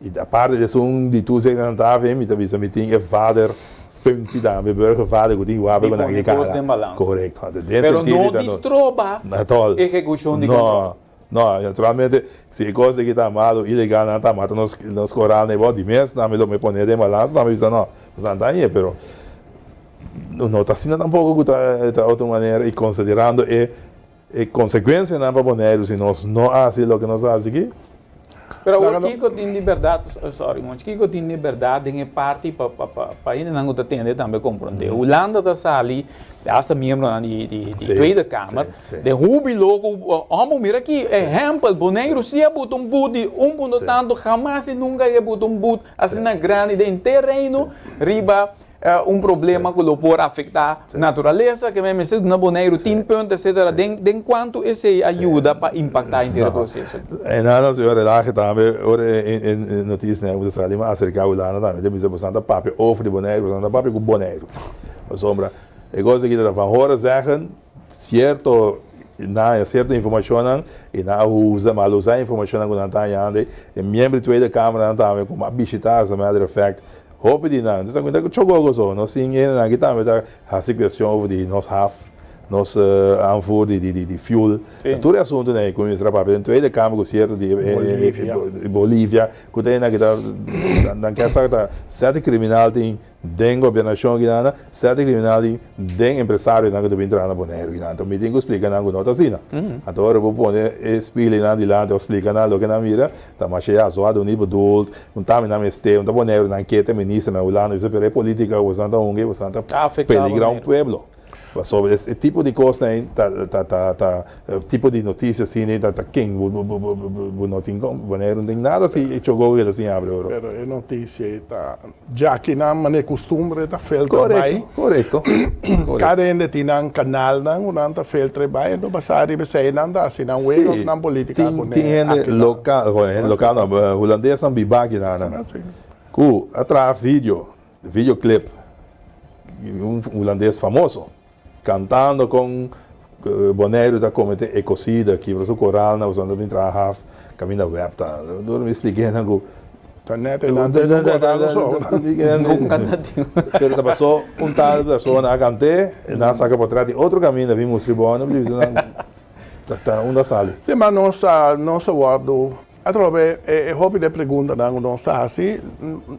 I aparte di esun di tur zegnan nan ta hafi mi ta bisa mi tin e vader Functie tambe, burgervader ku tin wapen Di ku nan pone ke kos kara. den balansa. Korekto. Anto den Pero sentido no ta di no. stroba At all. ehekushon di kontròl. No, no, naturalmente si e kos aki ta malu, ilegal nan ta mata nos nos koral na e bou di mes nan lo me pone den balansa nan mi bisa no, nos nan ta hañ'e pero no ta asina tampoko ku ta ta otro manera i konsiderando e E konsekuensianan pa Boneiru si nos no hasi loke nos a hasi aki. Pero awor kiko tin di bèrdat, sorry Monchi, kiko tin di bèrdat den e parti pa pa hendenan ku ta tende tambe komprondé. Hulanda ta sali, asta miembronan di di Tweede Kamer, den hubilo ku homo mira aki ehèmpel Boneiru si a buta un but di un punto tantu hamas i nunka a buta un but asina grandi den henter Reino riba un problema ku lo por afektá naturalesa, ke mester duna Boneiru tin punt etcetera, den den kuantu esei a yuda pa impaktá henter e proseso? E nan a señor Relaje tambe ora e notisia nan a sali mi a aserká Hulanda tambe ta bisa boso ta papia over di Boneiru boso ta papia ku Boneiru pasobra e kos aki ta van horen zeggen sierto nan a sierto informashonnan i nan a usa mal usa e informashonnan ku nan ta hañando e miembro di Tweede Kamernan tambe ku a bishita as a matter of fact Hopi di nan, ta cuenta cu chogogo so, nos tin hendenan aki tambe ta haci cuestion over di nos haf, nos aanvoer di di di fuel, tur e asuntonan ey cuminsa ta papia den Tweede Kamer cu cierto di Bolivia, cu ta hendenan ki ta nan kier sa ta cierto criminal tin den gobernacion aki nan, cierto criminal tin den empresarionan cu ta bin traha na Boneiru aki nan, mi tin cu splica nan cu no ta asina, anto ora bo pone e spilinan dilanti of splica nan loke nan mira, Ta masha ya so a duni bedoeld, un ta mi nan mester, un ta Boneiru nan ke ta minister na Hulanda, bisa pero e politica ku boso nan ta hunga boso nan ta peligra un pueblo. Pasobra e tipo di kosnan ei ta ta ta ta tipo di noticia asina ei ta ta ken bo bo bo bo no tin Boneiru no tin nada si e chogogo ke ta siña abri oro. Pero e noticia ei ta djaki nan manera costumbre ta filtra bai. Korekto, korekto. Kada hende tin nan kanalnan ku nan ta filtra bai, enton basá riba esei nan ta hasi nan wega òf nan politika ku Tin tin hende lokal, bueno hende lokal no, hulandesnan biba aki nan ku a traha video, videoclip, un hulandes famoso kantando kon Boneiru ta komete ekosida, kibra su koralnan, pasobra nan ta bin traha haf kaminda wèp ta. Dor mi splika nan ku. Ta nèt e nan tin un koral so. Nunka ta tin. Pero ta pasó un tal persona a kant'é, nan a saka potret di otro kaminda bin mustra i bo, nan bisa nan ta unda sali. Sí, ma nos ta nos a wòrdu atrobe e hopi di e preguntanan ku nos ta hasi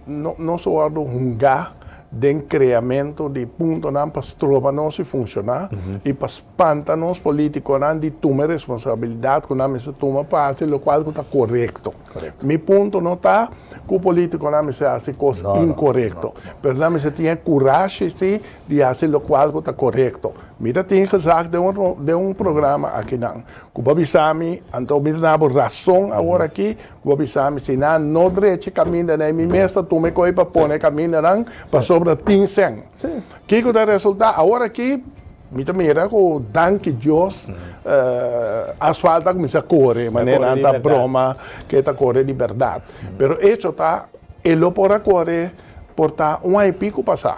nos a wòrdu hungá den kreamentu di puntonan pa stroba nos di funshoná i pa spanta nos polítikonan di tuma e responsabilidat ku nan mester tuma pa hasi lokual ku ta korekto. Mi punto no ta ku polítikonan mester hasi kos inkorekto, pero nan mester tin e kurashi si di hasi lokual ku ta korekto. Mi ta tin gezag den un den un programa akinan ku bo a bisa mi, anto mi ta duna bo rason awor aki, Bo bisa mi si nan no drecha e kamindanan i mi mes ta tuma e koi pa pone e kamindanan pasobra tin sèn. Kiko ta resultá? Awor aki mi ta mira ku danki Dios asfalt a kuminsá kore manera nan ta broma ku e ta kore di bèrdat. Pero echo ta e lo por a kore por ta un aña i piku pasá.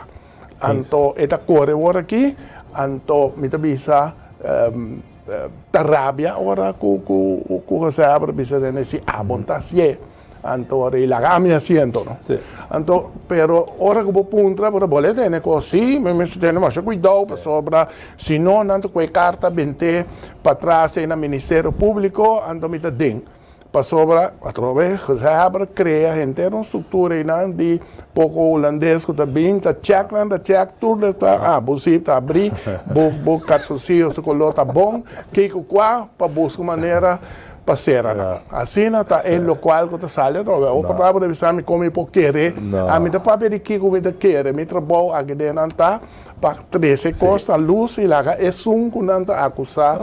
Anto e ta kore awor aki anto mi ta bisa. Ta rabia ora ku ku ku José Abra bisa den e si abo no ta hasié anto ora i laga ami hasié anto no anto pero ora ku bo puntra bo ta bole tene kos si mi mester tene masha kuidou pasobra si no nan ta kohe karta bent'é patras ei na ministerio públiko anto mi ta den. Pasobra, atrobe, gezaghebber krea henter un struktura einan di poko hulandes ku ta bin ta chèk nan ta chèk tur loke ta, ah, bo zip ta abrí, bo bo karsoncillo su koló ta bon, kiko kua pa buska un manera pa sera nan. Asina ta e lokual ku ta sali atrobe. Awor por ta bo ta bisa mi kon mi por kere, ami ta papia di kiko mi ta kere, mi trabou aki den nan ta pa trese kos na lus i laga esun ku nan ta akusá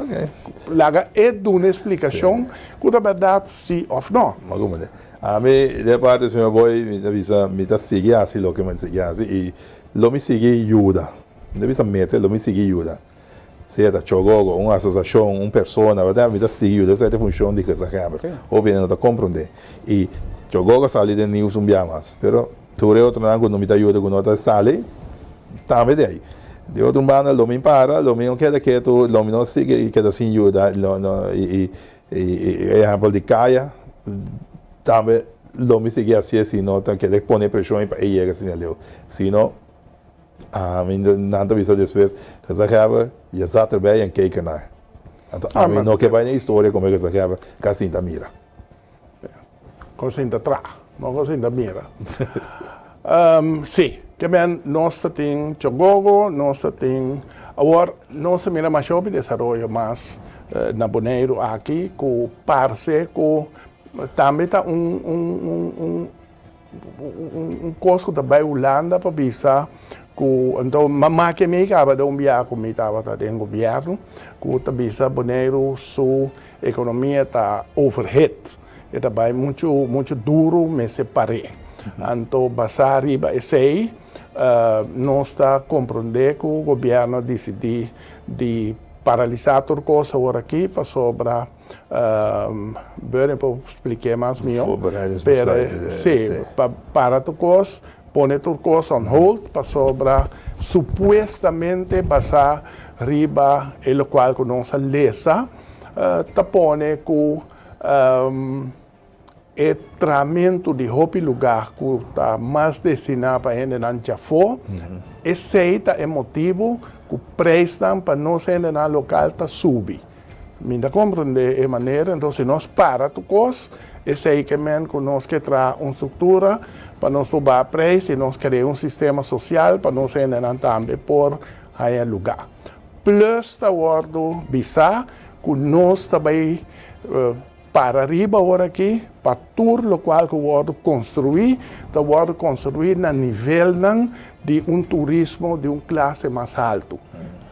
laga e duna e splikashon Ku ta bèrdat si òf nò. Ma komo te? Ami, di e parti señor Boy, mi ta bisa, mi ta sigui hasi loke mi ta sigui hasi i lo mi sigui yuda. Mi ta bisa mete, lo mi sigui yuda. Sea ta Chogogo, un asosiashon, un persona, whatever, mi ta sigui yuda. Esei ta e funshon di gezaghebber. Hopi hende no ta komprondé. I Chogogo a sali den nieuws un bia mas. Pero tur e otronan ku no mi ta yuda ku no ta sali, tambe di ei. Di otro banda lo mi para, lo mi no keda ketu, lo mi no sigui keda sin yuda, lo no i i e ehempel di Kaya tambe lo mi sigui hasié si no ta keda pone preshon pa e yega asina leu. Si no. Ami nan ta bisa despues, Gezaghebber, je zat erbij en keek ernaar. Anto ami no ke bai den historia como e gezaghebber ka sinta mira. Kon sinta traha, no kon sinta mira. Sí, ke men nos ta tin Chogogo, nos ta tin, awor nos ta mira masha hopi desaroyo mas na Boneiru aki ku parse ku tambe ta un un un un kos ku ta bai Hulanda pa bisa ku anto mama ke mi kaba den un biaha ku mi tabata den gobièrnu ku ta bisa Boneiru su ekonomia ta overhit, e ta bai muchu muchu duru mester par'é. Anto basá riba esei nos ta komprondé ku gobièrnu a disidí di paralisá tur kos aworakí pasobra Bernie por spliké mas mihó, pero sí, pa para tur kos, pone tur kos on hold pasobra supuestamente basá riba e lokual ku nos a lesa ta pone ku e tramentu di hopi lugá ku ta mas destiná pa hendenan djafó, esei ta e motibu ku preisnan pa nos hendenan lokal ta subi. Mi ta komprendé e manera, enton si nos para tur kos, esei ke men ku nos ke traha un struktura pa nos por baha preis i nos krea un sistema sosial pa nos hendenan tambe por haña lugá. Plus ta wòrdu bisá ku nos ta bai Para riba ora aki, pa tur lokual ku wòrdu konstruí, ta wòrdu konstruí na nivelnan di un turismo di un klase mas haltu.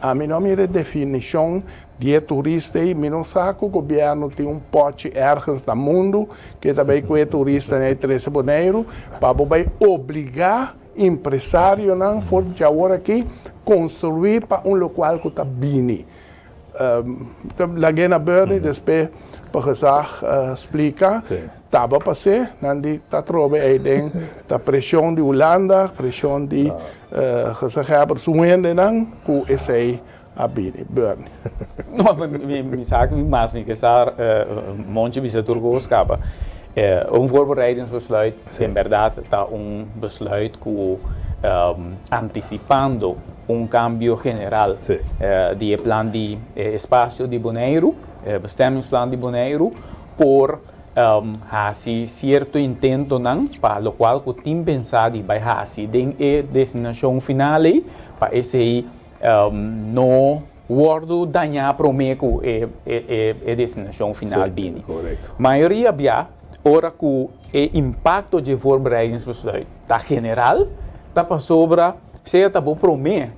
Ami no a mira e definishon di e turista ei, mi no sa ku gobièrnu tin un pòchi ergens na mundu ke ta bai ku e turistanan ei trese Boneiru pa bo bai obligá impresarionan for di awor aki konstruí pa un lokual ku ta bini. Lag'é na Bernie despues pa gezag splika taba pas'é nan di ta trobe ei den ta preshon di Hulanda preshon di gezaghebber su hendenan ku esei a bini. Bernie. No mi sa ku mas mi ke sa Monchi bisa tur kos kaba. Un voorbereidingsbesluit en bèrdat ta un besluit ku antisipando un kambio general di e plan di espasio di Boneiru, e bestemmingsplan di Boneiru, por hasi sierto intentonan pa lokual ku tin pensá di bai hasi den e destinashon final ei, pa esei no wòrdu dañá promé ku e destinashon final bini. Mayoria bia ora ku e impakto dje voorbereidingsbesluit ta general, ta pasobra sea ta bo promé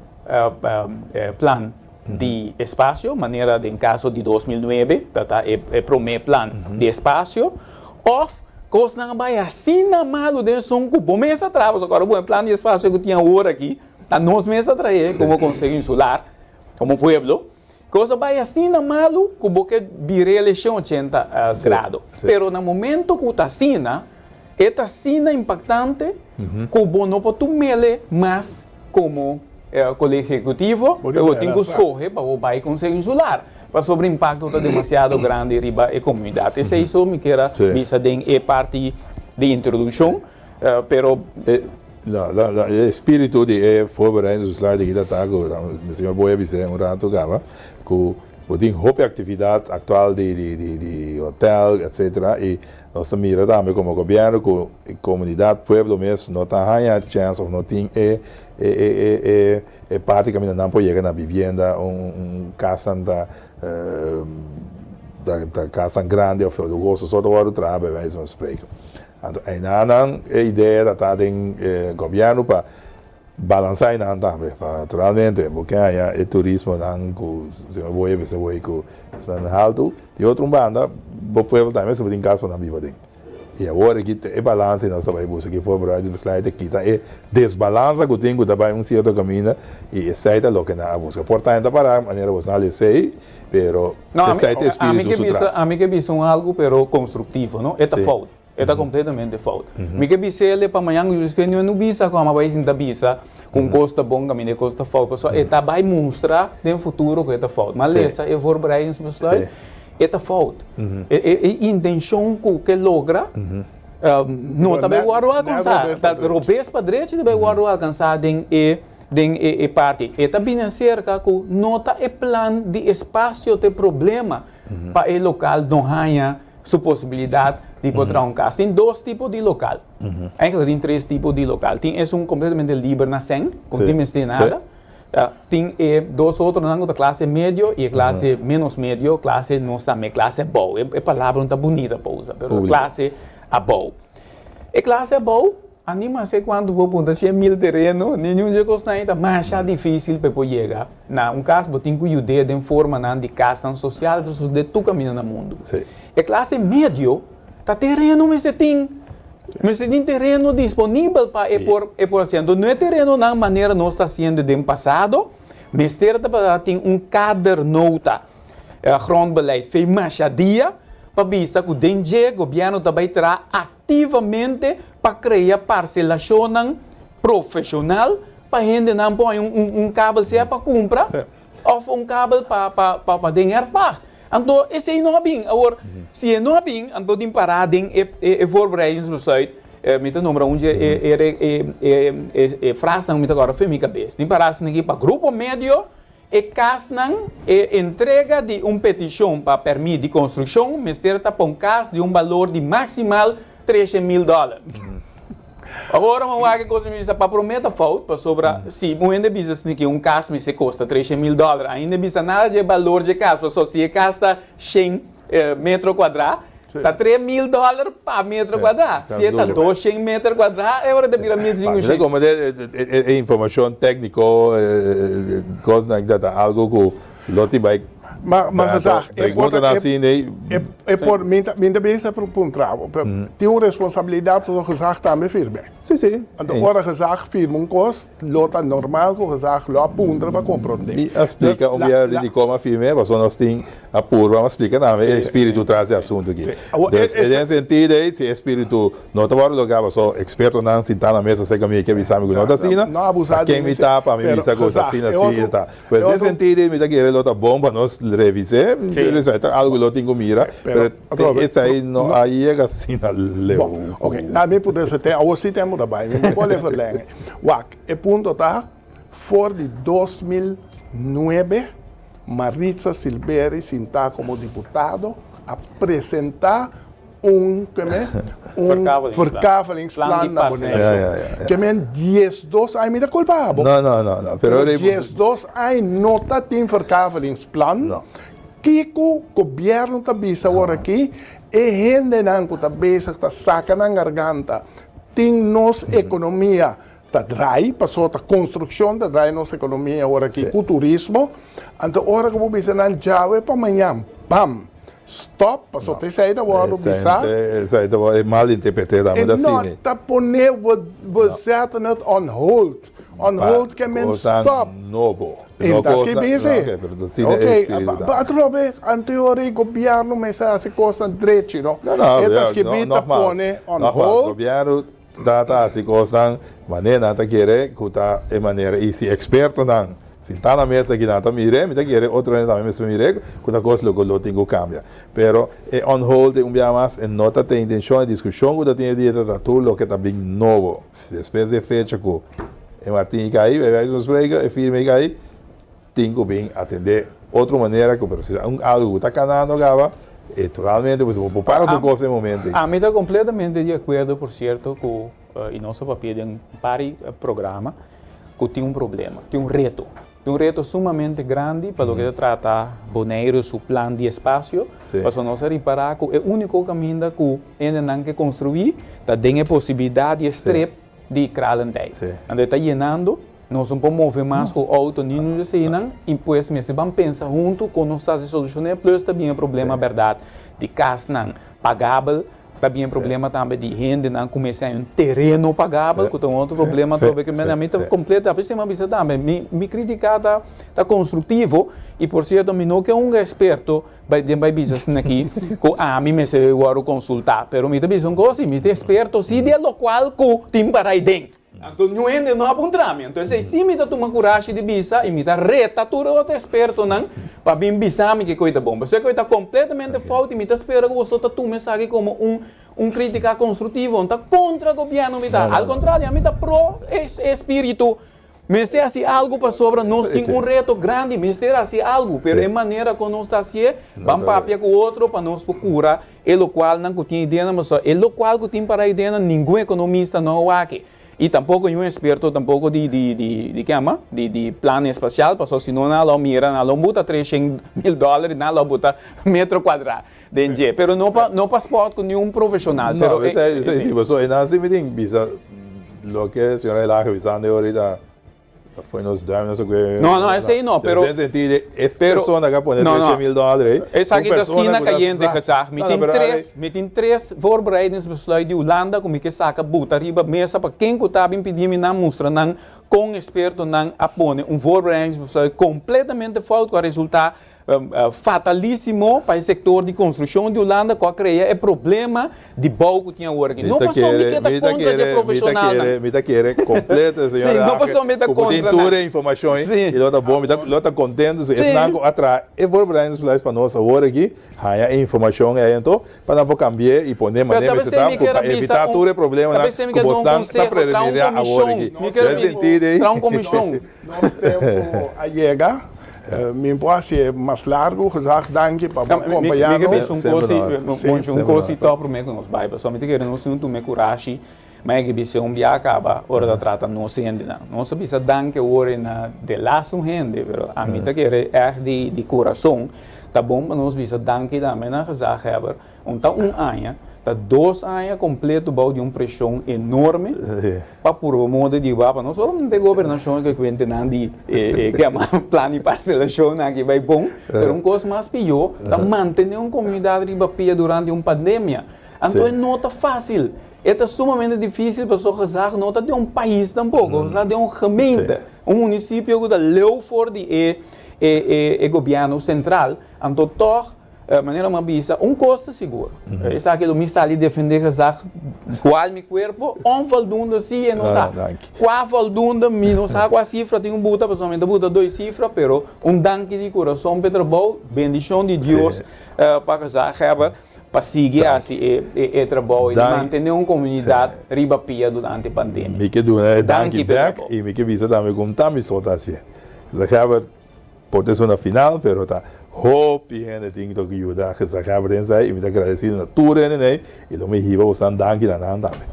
plan di espasio, manera den kaso di 2009 ta ta e promé plan di espasio, òf kosnan a bai asina malu den esun ku bo mes a traha, pasobra ku e plan di espasio ku tin awor aki ta nos mes a trahe komo Konseho Insular, komo pueblo. Kos a bai asina malu ku bo ke bir'é leshon ochenta grado. Pero na momento ku ta asina, e ta asina impaktante ku bo no por tum'ele mas komo Kolegio Ehekutivo, pero bo tin ku skohe pa bo bai Konseho Insular, pasobra impakto ta demasiado grandi riba e komunidat. Esei so mi kier a bisa den e parti di introdukshon. Pero. No, no, no, e espíritu di e voorbereidingsbesluit aki ta ta ku, mi señor Boy a bisa un rato kaba, ku bo tin hopi aktividat aktual di di di di hotel etcetera i nos ta mira tambe komo gobièrnu ku e komunidat, pueblo mes no ta haña chèns òf no tin e e e e e e parti kaminda nan por yega na bibienda, un un kasnan ta ta ta kasnan grandi òf luhoso so ta wòrdu traha bij wijze van spreken. Anto einanan e idea ta ta den e gobièrnu pa balansá einan tambe. Pa naturalmente bo ke haña e turismonan ku señor Boye mester woi ku esnan haltu. Di otro un banda bo pueblo tambe mester por tin kas pa nan biba aden. I awor aki ta e balansa nos ta bai buska ki forma Rudy Besluit ta kita e desbalansa ku tin ku ta bai un sierto kaminda i esei ta loke nan a buska. Por ta hende ta pará manera bo sa esei pero esei ta e spiritu su tras. Ami ke bisa un algu pero konstruktivo no e ta fout. E ta completamente fout. Mi ke bis'el e pa mañan Luis Eugenio no bisa cu ama bay sinta bisa cu un cos ta bon caminda e cos ta fout pasobra e ta bay mustra den futuro cu e ta fout. Ma lesa e voorbereidingsbesluit e ta fout. E intencion cu ke logra no ta bay wordo alcansa. Ta robes pa drechi ta bay wordo alcansa den e. den e e parti. E ta bini aserka ku no ta e plan di espasio ta e problema pa e lokal no haña su posibilidat di por traha un kas. Tin dos tipo di lokal. Eigenlijk tin tres tipo di lokal. Tin esun kompletamente liber na sèn, ku no tin mester nada. Tin e dos otronan ku ta klase medio i e klase ménos medio, klase nos tambe klase abou. E palabra no ta bunita pa usa, pero klase abou. E klase abou, a ni masé kuantu bo puntra 100.000 tereno, ni niun dje kosnan ei ta masha difísil pa e por yega na un kas. Bo tin ku yud'é den formanan di kasnan sosial, ta sosodé tur kaminda na mundu. E klase medio ta tereno mester tin. Mester tin tereno disponibel pa e por e por hasi. Anto no e terenonan manera nos ta hasiendo den pasado, mester tabata tin un kadernota, grondbeleid, fe masha dia pa bisa ku den dje gobièrnu ta bai traha aktivamente pa krea parselashonnan profeshonal pa hendenan por haña un kabel sea pa kumpra òf un kabel pa pa den erfpacht. Anto esei no a bin. Awor, si e no a bin, anto tin pará den e e voorbereidingsbesluit, mi ta nombra un dje e e e e frasnan ku mi ta kòrda fen mi kabes. Tin pará asina aki pa grupo medio e kasnan e entrega di un petishon pa pèrmit di konstrukshon mester ta pa un kas di un balor di maksimal 13.000 dòler. Awor mi wak e kos mi bisa pa promé ta fout pasobra si un hende bisa asina ki un kas mester kosta 13.000 dòler ainda bisa nada dje balor dje kas pasobra si e kas ta shen metro kuadrá ta 3.000 dòler pa metro kuadrá si e ta 200 meter kuadrá e ora ta bira 1.500. Komo e informashon tékniko kosnan ta algu ku Lo tin bai Ma, ma gezag, e por, preguntanan asina ei. E, e por, mi ta, mi ta bisa por puntra bo, pero tin un responsabilidad pasobra gezag tambe firme. Sí, sí. Anto ora gezag firma un cos, lo ta normal cu gezag lo a puntra pa comprende. Mi a splica un bia di dicon a firme, pasobra nos tin a purba, a splica tambe e espiritu tras di e asunto aki. Dus den sentido ei, si e espiritu No ta wòrdu lográ pasobra ekspertonan sintá na mesa serka mi ke bisa mi ku no ta asina. Ta ken mi ta pa mi bisa ku ta asina si e ta. Pues den sentido ei mi ta kere lo ta bon pa nos revis'é, pero esei ta algu lo tin ku mira, pero esei no a yega asina leu. Oke, laat mi put ese te, awor si tempu ta bai, mi no por le verlenge. Wak, e punto ta, for di 2009 Maritza Silberi sintá komo diputado a presentá un keme un verkavelingsplan na Boneiru. Ke men 12 aña, mi ta kulpa abo. No, no, no, no. Pero 12 aña no ta tin verkavelingsplan. Kiko gobièrnu ta bisa awor aki? E hendenan ku ta bezig ta saka nan garganta tin nos ekonomia ta drai, pasobra ta konstrukshon ta drai nos ekonomia awor aki ku turismo. Anto ora ku bo bisa nan djawe pa mañan, bam! Stop, pasobra esei ta wòrdu bisá. Esei ta wòrdu mal interpreté tambe ta asina. E no ta pone we zetten het on hold. On hold ke men stop. Nobo. E ta skibi esei. Oké, pa atrobe anterior e gobièrnu mester hasi kosnan drechi no. E ta skibi ta pone on hold. Gobièrnu ta ta hasi kosnan manera nan ta kere ku ta e manera i si ekspertonan sintá na mesa aki nan ta mir'é mi ta kere otro hende tambe mester mir'é ku ta kos loke lo tin ku kambia pero e on hold un bia mas e no ta ten intenshon e diskushon ku ta tin e dia ta ta tur loke ta bin nobo despues di e fecha ku e martin kai bij wijze van spreken e firma kai Tin ku bin atendé otro manera ku pero si ta un algu ku ta kanando kaba e totalmente pues bo por para tur kos den momento ei. Ami ta kompletamente di akuerdo por sierto ku i nos a papia den un par di programa ku tin un problema, tin un reto, tin un reto sumamente grandi pa loke ta trata Boneiru su plan di espasio, pasobra nos a ripará ku e úniko kaminda ku hendenan ke konstruí ta den e posibilidat di e strip di Kralendijk. Anto e ta yenando, nos no por move mas ku outo ni nunca eseinan i pues mester ban pensa huntu kon nos ta hasi solushoné plus ta bin e problema bèrdat di kasnan pagabel, ta bin e problema tambe di hendenan ku mester haña un tereno pagabel ku ta un otro problema atrobe ke mi ta kompleto a pesei mi a bisa tambe mi mi kritika ta ta konstruktivo i por sierto mi no ke un eksperto Bai den bai bisa asina aki ku ami mester wòrdu konsultá, pero mi ta bisa un kos si, mi ta eksperto si di e lokual ku tin para ei den. Anto niun hende no a puntra mi. Anto esei si mi ta tuma kurashi di bisa i mi ta reta tur e otro ekspertonan pa bin bisa mi kiko ei ta bon. Pasobra kiko ei ta kompletamente fout i mi ta spera ku boso ta tuma esaki komo un un kritika konstruktivo. No ta kontra gobièrnu mi ta, al kontrario ami ta pro e espiritu. Mester hasi algu pasobra nos tin un reto grandi, mester hasi algu, pero e manera kon nos ta hasié, ban papia ku otro pa nos por kura e lokualnan ku tin ideanan, pasobra e lokual ku tin para ideanan ningun ekonomista no a wak i tampoko niun eksperto tampoko di di di di ke yama di di plan espasial, pasobra si no nan a lo mira nan a lo buta treshen mil dòler i nan a lo buta metro kuadrá den dje, pero no pa no pa spòt ku niun profeshonal, pero e. No, esei si, pasobra einan si mi tin bisa loke señor Elage bisando ahorita ta foi nos duim nos a kue. No, no, esei no, pero. Den sentido di es persona ku a pone treshen mil dòler ei, Esaki ta skina kayente gezag. Mi tin tres, mi tin tres voorbereidingsbesluit di Hulanda ku mi ke saka buta riba mesa pa ken ku ta bin pidi mi nan mustra nan kon ekspertonan a pone un voorbereidingsbesluit kompletamente fout ku a resultá Fatalísimo pa e sektor di konstrukshon di Hulanda ku a krea e problema di bou ku tin awor aki. No pasobra mi ke ta kontra dje profeshonalnan. Mi ta kere kompleto, señor Sí, no pasobra mi ta kontra nan. Ku bo tin tur e informashon i lo ta bon. Mi ta lo ta kontentu si esnan ku a traha e voorbereidingsbeleid pa nos awor aki haña e informashon ei anto pa nan por kambi'é i pon'é manera mester ta pa evitá tur e problemanan ku bosnan ta preremediá awor aki. Den sentido ei. Traha un komishon. Nos tempu a yega. Mi por hasié mas largu, gezag danki pa bo kompañá nos. Mi ke bisa un kos si, un kos si tòg promé ku nos bai, pasobra mi ta kere nos tin un tuma e kurashi, ma e ke bisa un bia kaba ora ta trata nos hendenan. Nos a bisa danki awor na de laatste un hende, pero ami ta kere ègt di kurason ta bon pa nos bisa danki tambe na gezaghebber. Un ta un aña, ta dos aña completo bou di un presion enorme pa purba modo di wapa no solamente e gobernacion ke cuentenan di e ke yama plan di parcelacion aki bay bon, pero un cos mas pior ta mantene un comunidad riba pia durante un pandemia. Anto e no ta facil, e ta sumamente dificil pasobra gezag no ta den un pais tampoco, gezag den un gemeente, un municipio cu ta leu for di e e gobierno central, anto toch Manera mi a bisa, un kos ta sigur, esaki lo mi sali defende gezag kual mi kuerpo, onvoldoende si e no ta. Kua voldoende mi no sa kua sifra tin un buta, pasobra mi ta buta dois sifra, pero un danki di kurason pa e trabou, bendishon di Dios pa gezaghebber pa sigui hasi e trabou i di mantene un komunidat riba pia durante pandemia. Mi ke duna e danki bek i mi ke bisa tambe ku ta mi so ta hasié. Gezaghebber. Por ta esun na final, pero ta hopi hende tin ku yuda Gezaghebber den esei i mi ta agradesido na tur hende nei i lo mi hiba bosnan danki na nan tambe.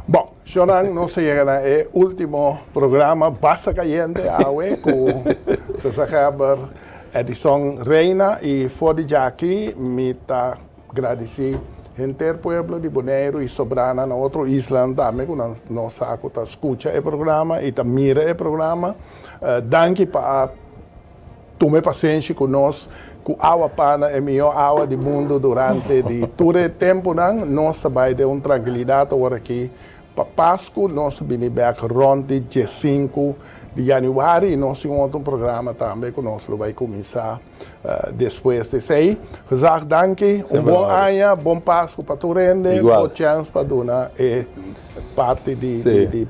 Bon, shornan, nos a yega na e ultimo programa Basta Cayente awe ku Gezaghebber Edison Reina i for di djaki mi ta gradisí henter pueblo di Boneiru i sobranan na otro islanan tambe ku nan nos sa ku ta skucha e programa i ta mira e programa. Danki pa a tuma e pasenshi ku nos ku awa pana e mihó awa di mundu durante di tur e tempunan. Nos ta bai den un trankilidat awor aki pa Pasku. Nos ta bini bèk rònt di diesinku di yanüari i nos tin un otro programa tambe ku nos lo bai kuminsá despues di esei. Gezag danki, un bon aña, bon Pasku pa tur hende, bo chèns pa duna e parti di.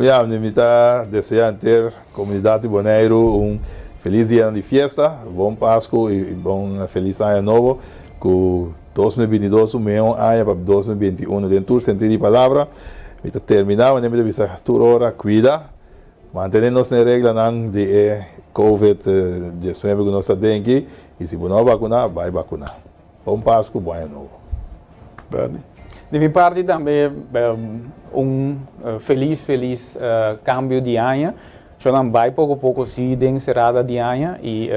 Ya, mi ta desea henter komunidat di Boneiru un felis dianan di fiesta, bon Pasku i bon felis aña nobo, ku 2022 un mehor aña pa 2021 den tur sentido di palabra. Mi ta terminá manera mi ta bisa tur ora, kuida, mantené nos na e reglanan di e covid 19 ku nos ta den aki, i si bo no a bakuná, bai bakuná. Bon Pasku, bon aña nobo. Bernie. Di mi parti tambe un felis felis cambio di aña. Shonan bai poco poco si den cerada di aña y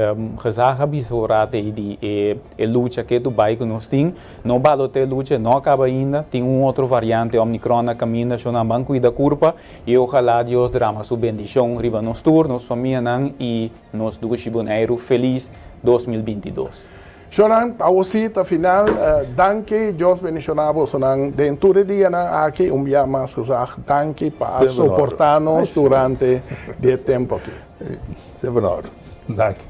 gezag a bisa un rato ey di e lucha ke tu bai cu nos tin. No balote e lucha, no a caba ainda. Tin un otro variante Omicron na caminda. Shonan ban cuida curpa y ojalá Dios drama su bendicion riba nos tur, nos famianan y nos dushi Boneiru. Felis 2022. Shornan, ta awosí ta final. Danki, Dios bendishoná bosonan den tur e dianan aki. Un bia mas gezag, danki pa a soportá nos durante di e tempu aki. Semper na orde. Danki.